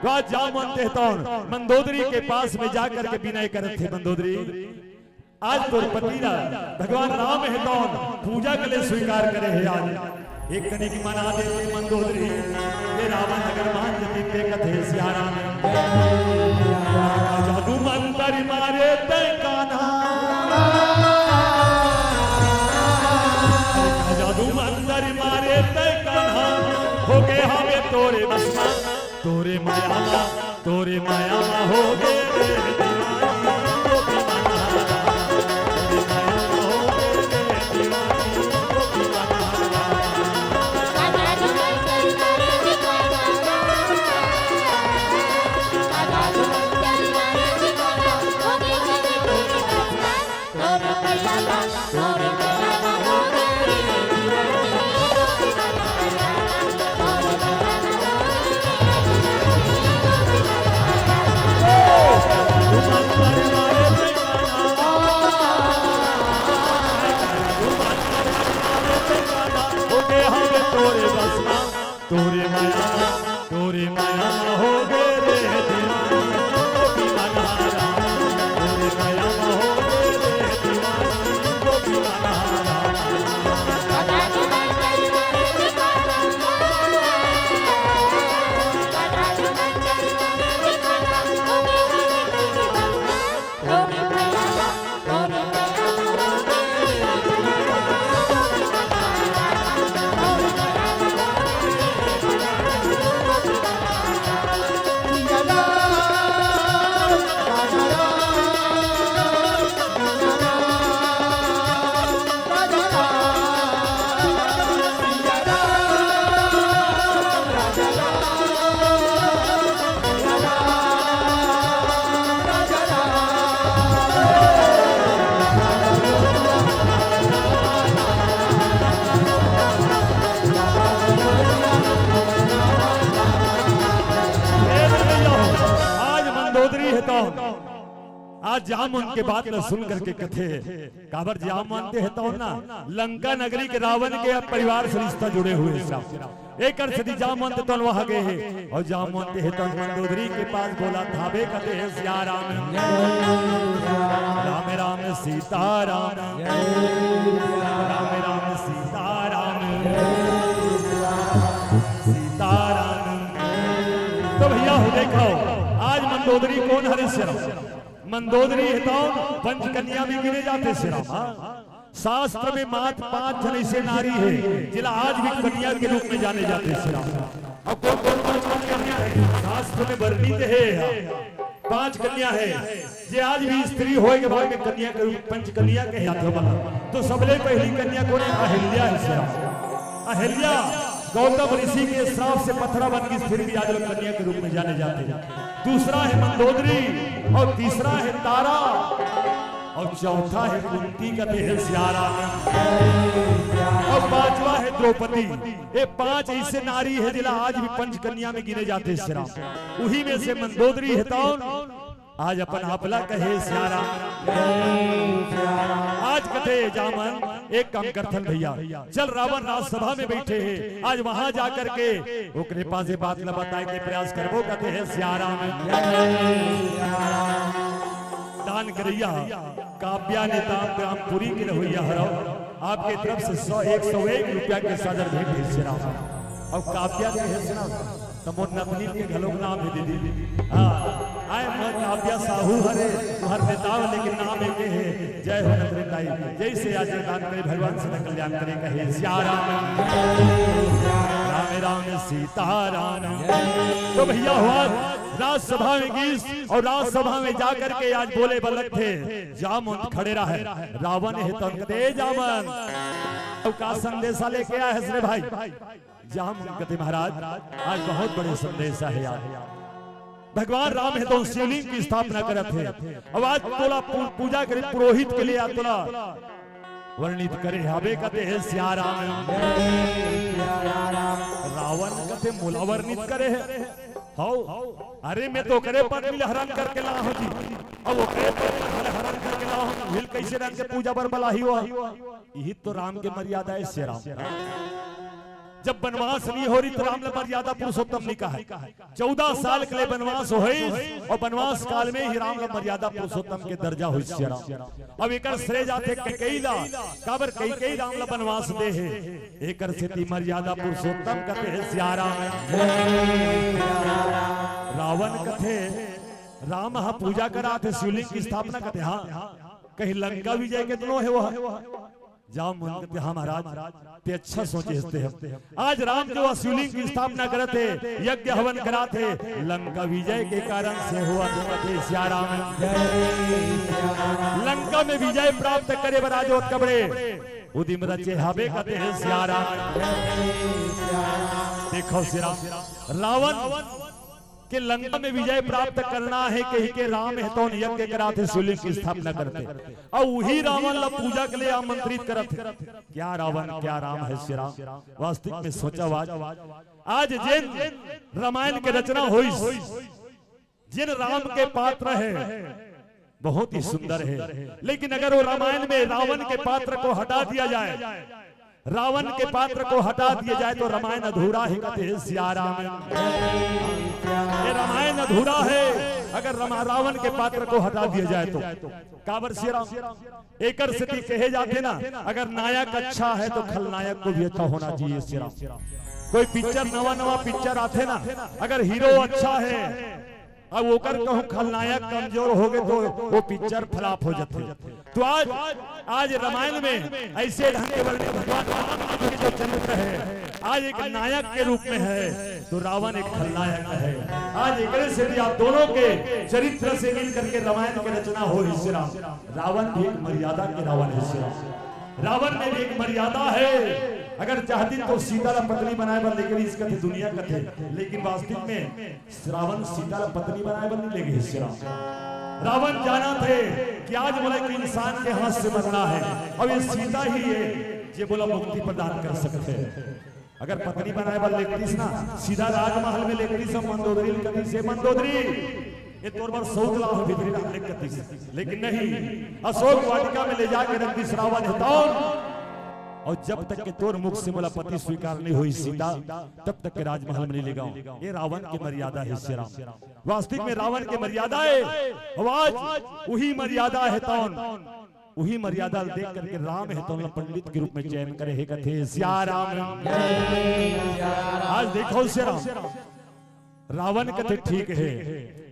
तो आज जामवंत हेतौन मंदोदरी के पास में जा करके विनय करत हे, मंदोदरी, आज तोर पति ला भगवान राम हेतौन पूजा के लिए स्वीकार करे हे। आज एक कनिक मना दे मंदोदरी, ये रावण अगर मान जतिस ते कथे सियाराम। जादू मंतर मारे तै कान्हा, जादू मंतर मारे तै कान्हा, होगे हवे तोरे बस मा, तोरे माया मा, तोरे माया मा होगे रे दीवानी, गोपी मनहरा। तोरे माया मा होगे रे दीवानी, गोपी मनहरा। तोरे माया, तोरे माया हो गे रे दीवानी, गोपी मनहरा। तोरे माया हो गे रे दीवानी, गोपी मनहरा। आज मंदोदरी हेतौन, आज जामवंत के बात ल सुन करके कथे, काबर जामवंत हेतौन ना, लंका नगरी के रावण के अब परिवार से रिश्ता जुड़े हुए हे सब। एकर सेती जामवंत हेतौन वहाँ गे हे, अउ जामवंत हेतौन मंदोदरी के पास बोलत हावे कथे हे सियाराम। राम राम सीता राम, राम राम सीता राम, सीता राम। तो भैया हो देखो, आज मंदोदरी कोन हरे सियाराम? मंदोदरी हेतौन पंच कन्या में गिने जाथे सियाराम। हाँ? शास्त्र में मात्र पांच झन ऐसे नारी हे, जेला आज भी कन्या के रूप में जाने जाथे सियाराम। अब कोन कोन पांच कन्या हे? शास्त्र में वर्णित हे, पांच कन्या हे, जे आज भी स्त्री होय के बाद में कन्या के रूप, पंच कन्या कहे जाथे ओमन ला। तो सबले पहली कन्या कोन हे? अहिल्या हे सियाराम। अहिल्या गौतम ऋषि के श्राप से पथरा बन गिस, फिर भी आज लोग कन्या के रूप में जाने जाथे। दूसरा हे मंदोदरी अउ तीसरा हे तारा अउ चौथा हे कुंती कथे हे सियाराम। अउ पांचवा हे द्रौपदी। ये पांच ऐसे नारी हे जेला आज भी पंच कन्या में गिने जाथे सियाराम। उही में से मंदोदरी हेतौन आज अपन आप ला कहे सियाराम। आज कथे जामवंत, एक काम करथन भैया, चल रावण राजसभा में बैठे हे, आज वहां जा करके ओकरे पास ये बात ला बताए के प्रयास करबो, कथे हे सियाराम। दान करैया काव्या नेताम ग्रामपुरी के रहोइया हरव, आपके तरफ से सौ, एक सौ एक रुपया के सादर भेंट हे सियाराम। अउ काव्या के हे सियाराम, त मोर नतनीन के घलोक नाम हे दीदी। हाँ, आय मोर काव्या साहू हरे, तुहर नेता हो, लेकिन नाम एके हे। जय हो नतनीन दाई, जैसे आज दान करे भगवान सदा कल्याण करे, कहे सियाराम। राम राम सीता राम। तो भैया हो, राजसभा में गिस अउ राजसभा में जा करके आज बोले बलक थे, जामवंत खड़े रहे, रावण हेतौन कथे जामवंत। अउ का संदेशा लेके आए हस रे भाई? जामवंत कथे महाराज, आज बहुत बड़े संदेशा हे यार। भगवान राम हेतौन शिवलिंग की स्थापना करत हे। अब आज तोला पू-, पूजा करे पुरोहित के लिए आज तोला वर्णित करे हवे कथे हे सियाराम। रावण कथे मोला वर्णित करे हे। हौ, अरे मैं तो ओकरे पत्नी ला हरण करके ला हूँ जी। अब ओकरे पत्नी ला हरण करके ला हूँ, हिल कैसे रंग के पूजा बर बलाही हुआ। यही तो राम के मर्यादा हे सियाराम। जब बनवास नइ होय रिहिस त राम ला मर्यादा पुरुषोत्तम नइ कहय। चौदह साल के लिए बनवास होइस अउ बनवास काल में ही राम ला मर्यादा पुरुषोत्तम के दर्जा होइस सियाराम। अब एकर श्रेय जाथे कैकेयी ला, काबर कैकेयी राम ला बनवास दे हे। एकर सेती मर्यादा पुरुषोत्तम कथे हे सियाराम। रावण कथे, राम ह पूजा कराथे, शिवलिंग की स्थापना कथे, हाँ, कहीं लंका विजय केतनो हे वो? जावंव मन कथे, हाँ महाराज, तें अच्छा सोचे हस ते ह। आज राम जो शिवलिंग की स्थापना करत हे, यज्ञ हवन करात हे, लंका विजय के कारण से होवत हे सियाराम। लंका में विजय प्राप्त करे बर आज ओतका बड़े उदिम रचे हबे कथे हे सियाराम। देखव सियाराम, रावण के लंका में विजय प्राप्त करना हे कहिके राम हे तौन यज्ञ करात हे, शिवलिंग की स्थापना करत हे। अउ उही रावण ला पूजा के लिए आमंत्रित करत हे। क्या रावण, क्या राम हे सियाराम। वास्तविक में सोचा आज, आज जेन रामायण के रचना होइस, जेन राम के पात्र हे, बहुत ही सुंदर हे, लेकिन अगर वो रामायण में रावण के पात्र को हटा दिया जाए, रावण के पात्र को हटा दिया जाए तो रामायण अधूरा हे कथे हे सियाराम। ये रामायण अधूरा हे अगर रमा-, रावण के पात्र को हटा दिया जाए तो। काबर सियाराम? एकर सेती कहे जाथे ना, अगर नायक अच्छा हे तो खलनायक को भी अच्छा होना चाहिए सियाराम। कोई पिक्चर, नवा नवा पिक्चर आथे ना, अगर हीरो अच्छा हे, अब ओकर कहूँ खलनायक कमजोर होगे तो वो पिक्चर फ्लॉप हो जाथे। तो आज, आज रामायण में ऐसे ढंग के वर्णन भगवान राम के जो चरित्र हे, आज एक नायक के रूप में हे तो रावण एक खलनायक हे। आज एकरे सेती आप दोनों के चरित्र से मिल करके रामायण के रचना होय हे सियाराम। रावण भी एक मर्यादा के रावण हे सियाराम। रावण में भी एक मर्यादा हे। अगर चाहतिस तो सीता ला पत्नी बनाय बर लेगे रिहिस कथे, दुनिया कथे, लेकिन वास्तविक में रावण सीता ला पत्नी बनाय बर नइ लेगे हे सियाराम। रावण जानत हे कि आज मोला एक इंसान के हाथ से मरना हे, अउ ये सीता ही हे जे मोला मुक्ति प्रदान कर सकत हे। अगर पत्नी बनाय बर लेगतिस ना, सीधा राजमहल में लेगतिस अउ मंदोदरी ल कहितिस, हे मंदोदरी, ये तोर बर सउत लाहूँ भीतरी डाल ले कहितिस। लेकिन नहीं, अशोक वाटिका में ले जाके रख दिस रावण हे तौन। अउ जब तक के तोर मुख से मोला पति स्वीकार नइ होही सीता, तब तक के राजमहल में नइ लेगंव। ये रावण के मर्यादा हे सियाराम। वास्तविक में रावण के मर्यादा हे। अउ आज उही मर्यादा हे तौन, उही मर्यादा ल देख करके राम हे तौन ला पंडित के रूप में चयन करे हे कथे सियाराम। आज देखव सियाराम, रावण कथे ठीक हे,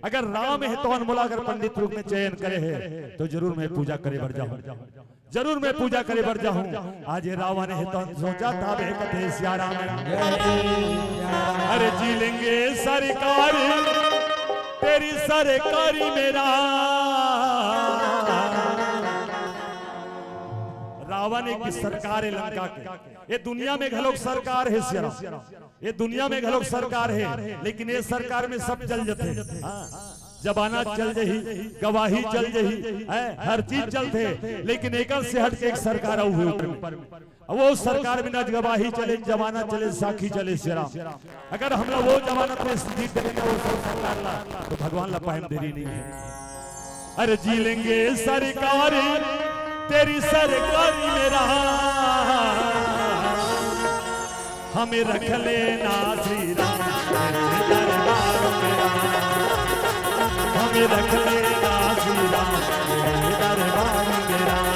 अगर राम हे तौन मोला अगर पंडित रूप में चयन करे हे तो जरूर मैं पूजा करे बर जाहूँ, जरूर मैं पूजा करे बर जाहूँ। आज ये रावण हे तौन सोचत हे कथे सियाराम। अरे जी लेंगे सरकार तेरी सरकारी में राम। रावण एक सरकार हे लंका के। ये दुनिया में घलोक सरकार हे सियाराम, ये दुनिया में घलोक सरकार हे, लेकिन ये सरकार में सब चल जथे। हाँ, जमानत चल जही, गवाही चल जही, हैं, हर चीज चलथे, लेकिन एकर से हट के एक सरकार अउ हे ऊपर में। अब वो सरकार में न गवाही चले, जमानत चले, साखी चले सियाराम। अगर हमला वो जमानत में जीत देंगे वो सब सरकार ला, तो भगवान ला पाए में देरी नइ हे। अरे जी लेंगे सरकार तेरी सरकारी में राम, हमें रख लेना श्री राम तेरे दरबार में राम, हमें रख लेना श्री राम तेरे दरबार में राम।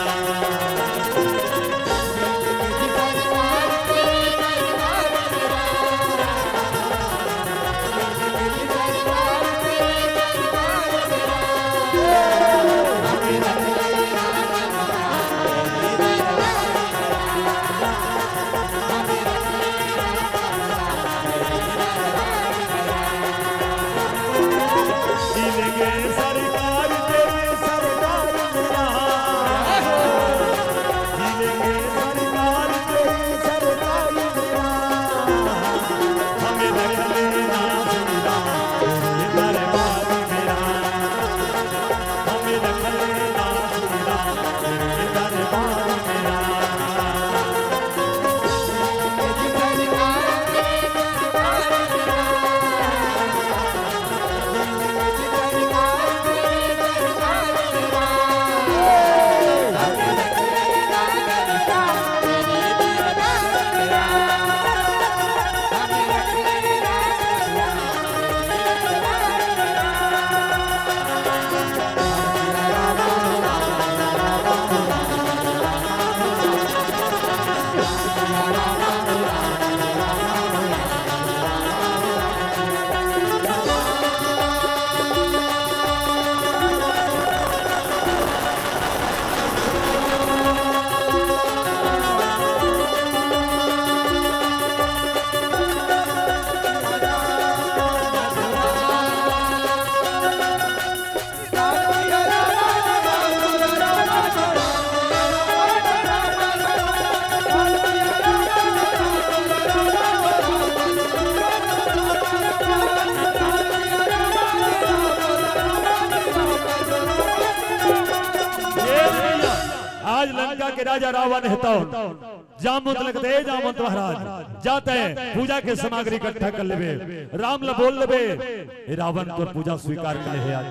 जा रावण हे तौन। जामवंत ल कथे, "ए जामवंत महाराज, जा तैं पूजा के सामग्री इकट्ठा कर लेबे, राम ल बोल लेबे, ए रावण तोर पूजा स्वीकार कर ले हे आज।"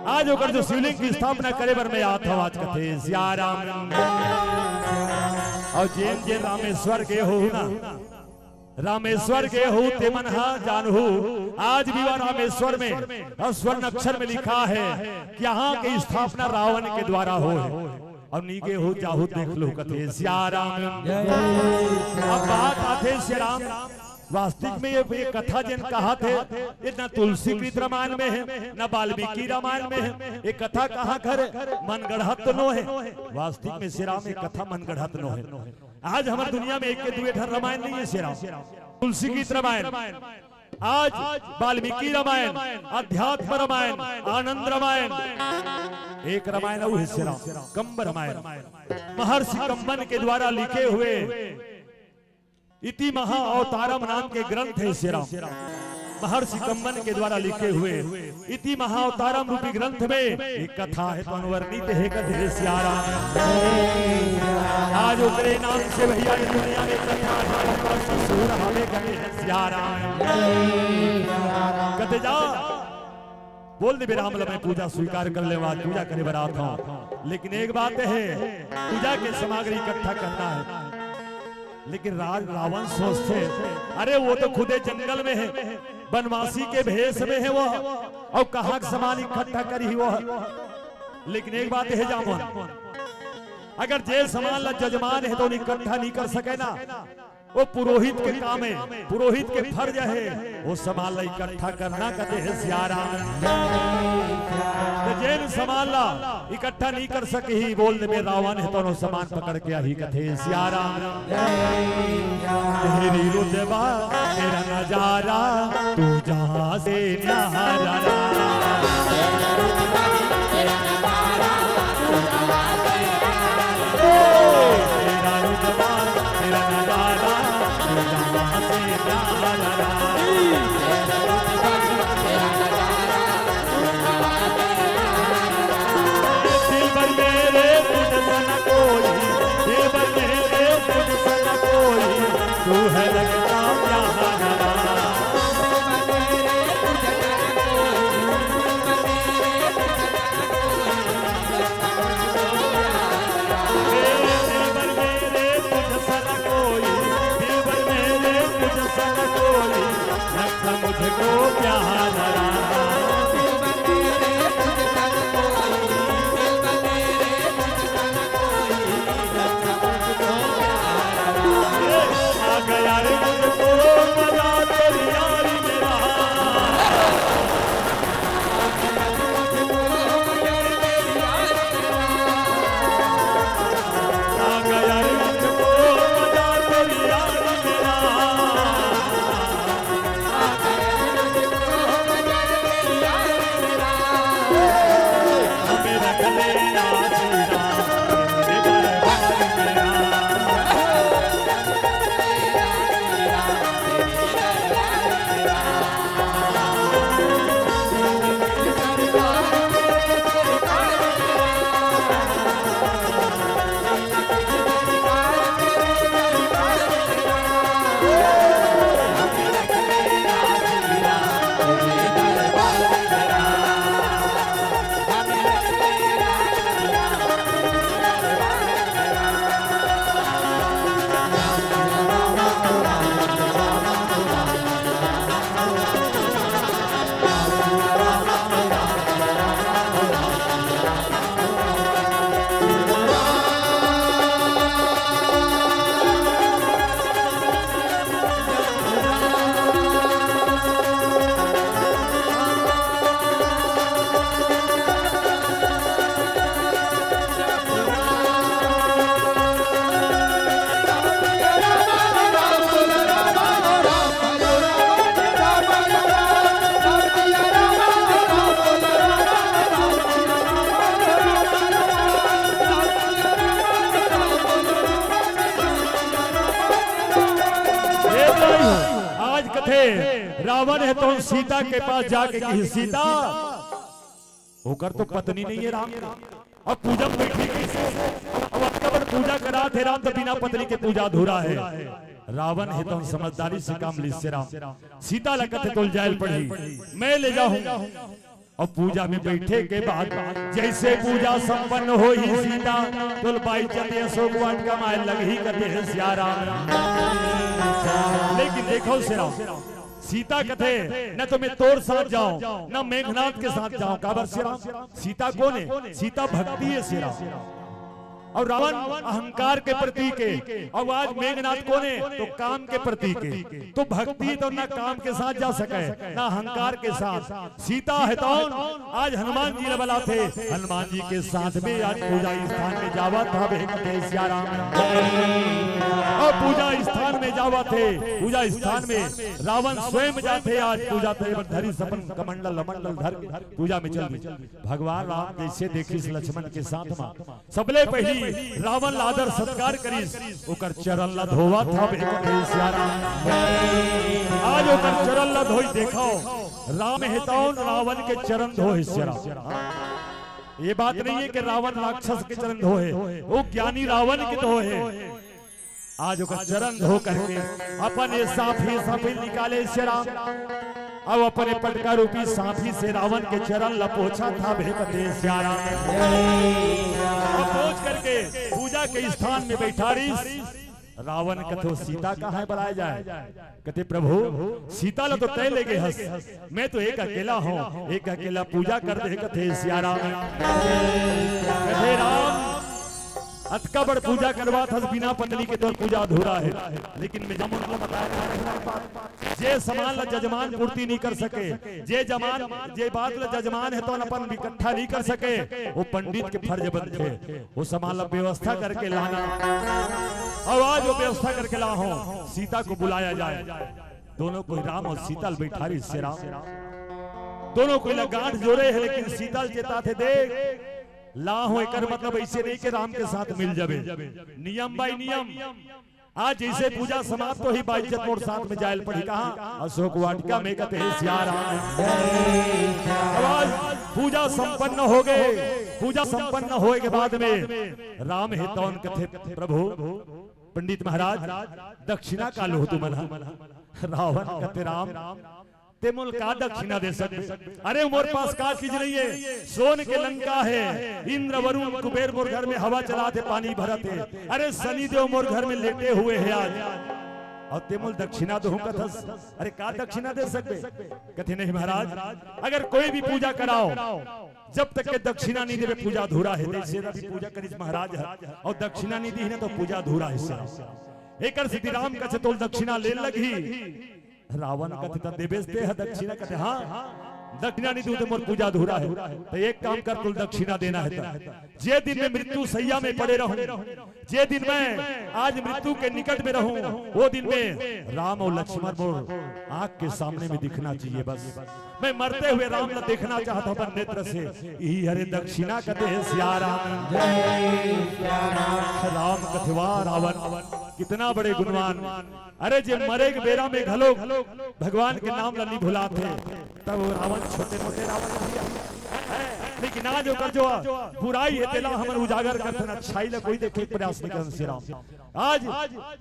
आज ओकर जो शिवलिंग की स्थापना करे बर मैं आत हौं, आज कथे सिया राम। अउ जेन जेन रामेश्वर गे होहू ना, रामेश्वर गे हो ते मन हा जानहू, आज भी वह रामेश्वर में अउ स्वर्ण अक्षर में लिखा है कि यहाँ की स्थापना रावण के द्वारा होय हे। अउ नी गे हो, जाहू देख लू, कथे सिया राम। अब बात आथे सिया राम, वास्तविक में ये, ये कथा जेन कहाथे, ये ना तुलसीकृत रामायण में हे, ना वाल्मीकि रामायण में हे। ये कथा कहाँ कर हे? मनगढ़ंत तो नो हे। वास्तविक में सिया राम, ये कथा मनगढ़ंत नो हे। आज हमर दुनिया में एक के दुए ठन रामायण नहीं हे सिया राम। तुलसीकृत रामायण, आज वाल्मीकि रामायण, अध्यात्म रामायण, आनंद रामायण, एक रामायण अउ हे सिया राम, कंब रामायण। महर्षि कंबन के द्वारा लिखे हुए इति महा अवतारम नाम के ग्रंथ हे सिया राम। महर्षि कंबन के द्वारा लिखे हुए इति महाअवतारम रूपी ग्रंथ में एक कथा हे, तौन वर्णित हे, कथे सिया राम। आज ओकरे नाम से भैया ये दुनिया में कथा हे, ओकर ससुर हवे, कथे सिया राम। कथे जा, बोल देबे राम ल मैं पूजा स्वीकार कर लेवँव, आज पूजा करे बर आत हौं। लेकिन एक बात हे, पूजा के सामग्री इकट्ठा करना हे। लेकिन राज रावण सोचथे, "अरे वो तो खुदे जंगल में हे, बनवासी के भेष में हे वो, अउ कहाँ के सामान इकट्ठा करही वो?" लेकिन एक बात हे जामवंत, अगर जे सामान ला जजमान हे तौन इकट्ठा नहीं कर सके ना, वो पुरोहित के काम हे, पुरोहित के फर्ज हे, वो सामान ला इकट्ठा करना, कथे हे सिया राम। त जेन सामान ला इकट्ठा नहीं कर सकही, बोल देबे रावण हे, तौन वो सामान पकड़ के आही, कथे सिया राम। तेरी रुतबा, तेरा नजारा, तू जहाँ से न्यारा। तेरा रुतबा, तेरा नजारा, तू जहाँ से न्यारा। दिलबर मेरे तुझ सा न कोई, दिलबर मेरे तुझ सा न कोई, तू है लगता प्यारा। दिलबर मेरे तुझ सा न कोई, दिलबर मेरे तुझ सा न कोई, लगता मुझको प्यारा। आ गया रे मुझको मजा तेरी यारी में। आ गया रे मुझको मजा तेरी यारी में। हमें रख लेना तेरा, तेरे दरबार में। हे भाई, आज कथे रावण हे तौन सीता के पास जाके कही, "सीता, ओकर तो पत्नी नहीं हे राम के, अब पूजा में बैठी कइसे? अब अतका बड़ पूजा करात हे राम, त बिना पत्नी के पूजा अधूरा हे। रावण हे तौन समझदारी से काम लिस हे राम। सीता ल कथे तोल जायल पड़ही, मैं ले जाहूं। अउ पूजा में बइठे के बाद जइसे पूजा संपन्न होही सीता, तोल बाई चले अशोक वाटिका म आय लगही कथे हे सिया राम। लेकिन देखव सिया राम, सीता कथे, "न तो मैं तोर साथ जांव, न मेघनाथ के साथ जांव।" काबर सिया राम? सीता कोन हे? सीता भक्ति हे सिया राम। अउ रावण अहंकार के प्रतीक हे, अउ आज मेघनाथ कोन हे? तो काम के प्रतीक हे। तो भक्ति तो ना काम के साथ जा सकय, ना अहंकार के साथ। सीता हे तौन आज हनुमान जी ल बलाथे, हनुमान जी के साथ में आज पूजा स्थान में जावत हाबे कथे सिया राम। अउ पूजा स्थान में जावत हे, पूजा स्थान में रावण स्वयं जाथे आज पूजा करे बर, धरिस अपन कमंडल अमंडल धर के पूजा में चल दी। भगवान राम जइसे देखिस लक्ष्मण के साथ म, सबले पहिली रावण ला आदर सत्कार करिस, ओकर चरण ला धोवत हाबे कथे सिया राम। आज ओकर चरण ला धोई, देखव, राम हे तौन रावण के चरण धोहे सिया राम। ये बात नहीं हे कि रावण राक्षस के चरण धोहे, वो ज्ञानी रावण के धोहे। आज ओकर चरण धो करके अपन ये साफी, साफी निकाले सिया राम, अउ अपन ये पटका रूपी साफी से रावण के चरण ल पोछत हाबे कथे सिया राम। अउ पोछ करके पूजा के स्थान में बइठारिस। रावण कथे, "सीता कहाँ हे, बलाय जाय।" कथे, "प्रभु, सीता ल तो तैं ले गे हस, मैं तो एक अकेला हंव, एक अकेला पूजा कर दे," कथे सिया राम। कथे, "राम, अतका बड़ पूजा करवात हस बिना पत्नी के, तोर पूजा अधूरा हे।" लेकिन मैं जब उनला बताय हंव, जे समान ला जजमान पूर्ति नहीं कर सके, जे जमान, जे बात ला जजमान हे तौन अपन इकट्ठा नहीं कर सके, वो पंडित के फर्ज बनथे, वो समान ला व्यवस्था करके लाना। अउ आज वो व्यवस्था करके लाहूं, सीता को बुलाया जाए। दोनों कोई राम अउ सीता ल बइठारिस सिया राम। दोनों कोई ला गांठ जोरे हे, लेकिन सीता ल चेताथे, "देख, लाहूं, एकर मतलब अइसे नहीं कि राम के साथ मिल जाबे।" नियम by नियम। आज जइसे पूजा समाप्त होही, बाई इज्जत मोर साथ में जायल पड़ही। कहाँ? अशोक वाटिका में कथे सिया राम। अब आज पूजा संपन्न होगे। पूजा संपन्न होय के बाद में राम हे तौन कथे, "प्रभु, पंडित महाराज, दक्षिणा का लोहू तुमन ह?" रावण कथे, "राम, तें मोला का दक्षिणा दे सकबे? अरे, मोर पास का चीज नहीं हे, सोन के लंका हे, इंद्र वरुण कुबेर मोर घर में हवा चलाथे, पानी भरथे। अरे, शनि देव मोर घर में लेटे हुए हे आज, अउ तें मोला दक्षिणा देहूं कथस? अरे, का दक्षिणा दे सकबे?" कथे, "नहीं महाराज, अगर कोई भी पूजा कराओ, जब तक के दक्षिणा नहीं देबे, पूजा अधूरा हे।" जइसे अभी पूजा करिस महाराज ह, अउ दक्षिणा नहीं दिही ना, तो पूजा अधूरा हे सिया राम। एकर सेती राम कथे, "तोला दक्षिणा ले लगही।" रावण कथे, "त देबेस तें ह दक्षिणा?" कथे, "हाँ, दक्षिणा नहीं दूं त मोर पूजा अधूरा हे। त एक काम कर, तोला दक्षिणा देना हे त जे दिन मैं मृत्यु सैया में पड़े रहूं, जे दिन मैं आज मृत्यु के निकट में रहूं, वो दिन में राम अउ लक्ष्मण मोर आंख के सामने में दिखना चाहिए। बस मैं मरते हुए राम ला देखना चाहत हंव अपन नेत्र से, इही हरे दक्षिणा।" कथे सिया राम। जय सिया राम। राम कथे, "वाह रावण, कितना बड़े गुणवान।" अरे, जे मरे के बेरा में घलो भगवान के नाम ला नी भुलाथे, तब वो रावण छोटे मोटे रावण नहीं हे। लेकिन आज ओकर जो बुराई हे, तेला हमन उजागर करथन, अच्छाई ला कोई देखे के प्रयास नहीं करन सिया राम। आज,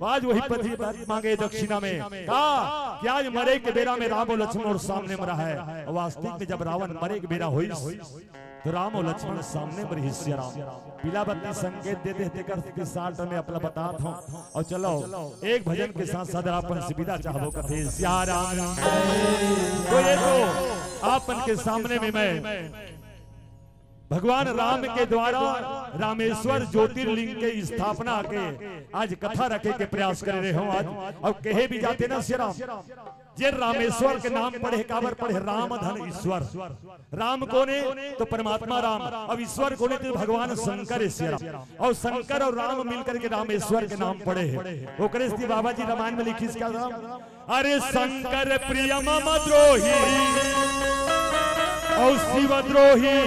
आज वही पति मांगे दक्षिणा में, का कि आज मरे के बेरा में राम अउ लक्ष्मण मोर सामने में रहय। वास्तविक में जब रावण मरे के बेरा होइस, तो राम अउ लक्ष्मण सामने में रहिस सिया राम। पीला बत्ती संकेत दे दे, तेकर सेती साठ में अपना बतात हंव। अउ चलो, एक भजन के साथ साथ अपन से विदा चाहबो, कथे सिया राम। तो ये तो आप मन के सामने में मैं भगवान राम के द्वारा रामेश्वर ज्योतिर्लिंग के स्थापना के आज कथा रखे के प्रयास करे रहे हंव आज। अउ कहे भी जाथे ना सिया राम, जे रामेश्वर के नाम पड़े, काबर पड़े? राम धन ईश्वर। राम कोन हे? तो परमात्मा राम। अब ईश्वर कोन हे? तो भगवान शंकर हे सिया राम। अउ शंकर अउ राम मिल करके रामेश्वर के नाम पड़े हे। ओकरे सेती बाबा जी रामायण में लिखिस का राम, "अरे शंकर प्रिय मम द्रोही, अउ शिव द्रोही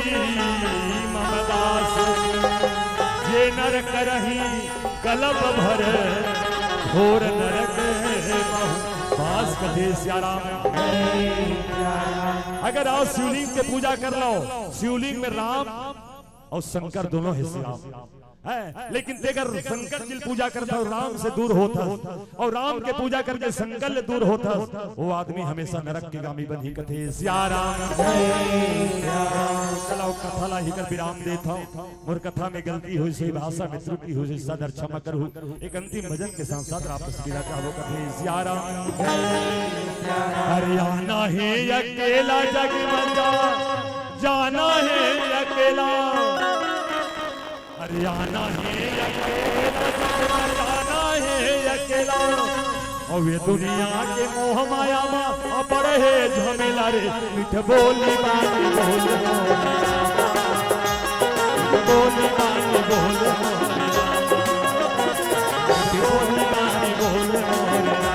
मम दास, जे नर करही कलप भर, घोर नरक महु बास।" कथे सिया राम। अगर आज शिवलिंग के पूजा कर लव, शिवलिंग में राम अउ शंकर दोनों हे सिया राम। हैं, लेकिन तेकर शंकर जी ल पूजा करथस अउ राम से दूर होथस, अउ राम के पूजा करके शंकर ले दूर होथस, वो आदमी हमेशा नरक के गामी बनही कथे। सिया राम जय सिया राम। चलो, कथा ला इही कर विराम देत हंव। मोर कथा में गलती होइस होही, भाषा में त्रुटि होइस होही, सदर क्षमा करहू। एक अंतिम भजन के साथ साथ आप सबके विदा चाहबो कथे। सिया राम जय सिया राम। हरियाणा हे अकेला जग में जा, जाना हे अकेला। हरियाणा हे अकेला, जाना हे अकेला। अउ ये दुनिया के मोह माया मा पड़े हे झमेला रे, मिठ बोली बानी बोल मोरे रामा। मिठ बोली बानी बोल मोरे रामा। मिठ बोली बानी बोल मोरे रामा।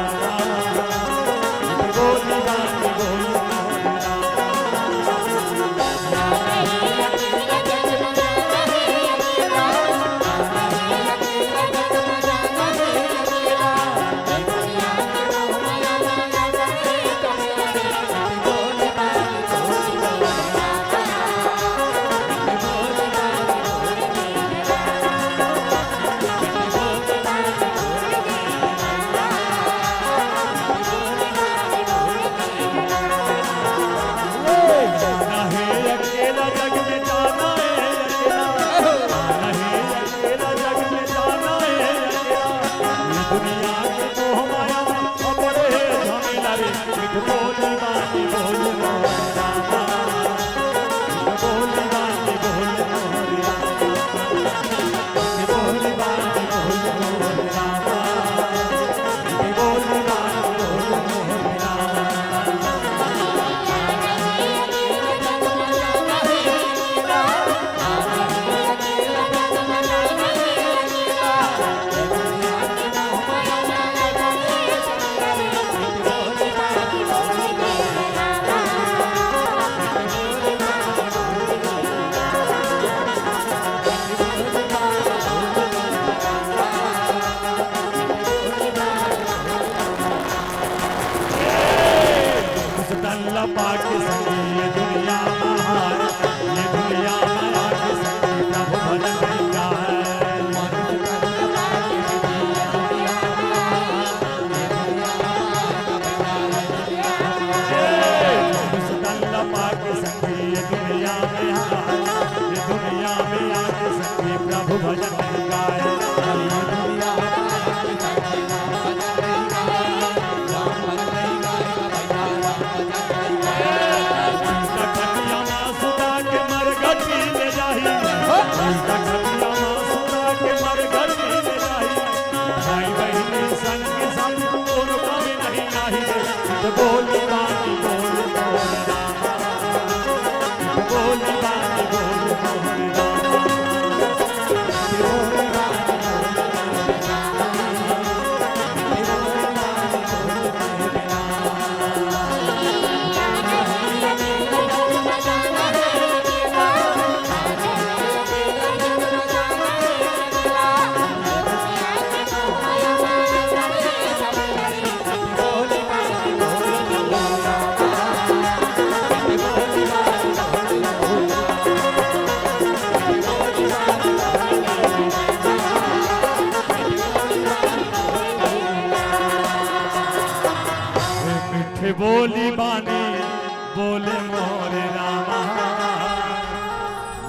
मिठ बोली बानी बोल मोरे रामा। मीठे बोली बानी बोले मोरे रामा,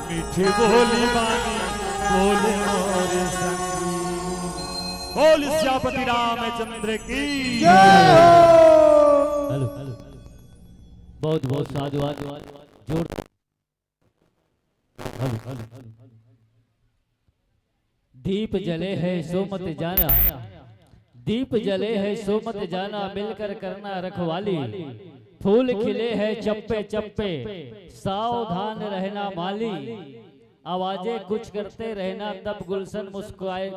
मीठे बोली बानी बोले मोरे संगी। बोल सियापति रामचंद्र की जय हो। हेलो, बहुत बहुत साधुवाद। जोर दीप जले है सो मत जाना, दीप जले है सो मत जाना, मिलकर करना रखवाली। फूल खिले हैं चप्पे चप्पे, सावधान रहना माली। आवाजें कुछ करते रहना, तब गुलशन मुस्कुराए।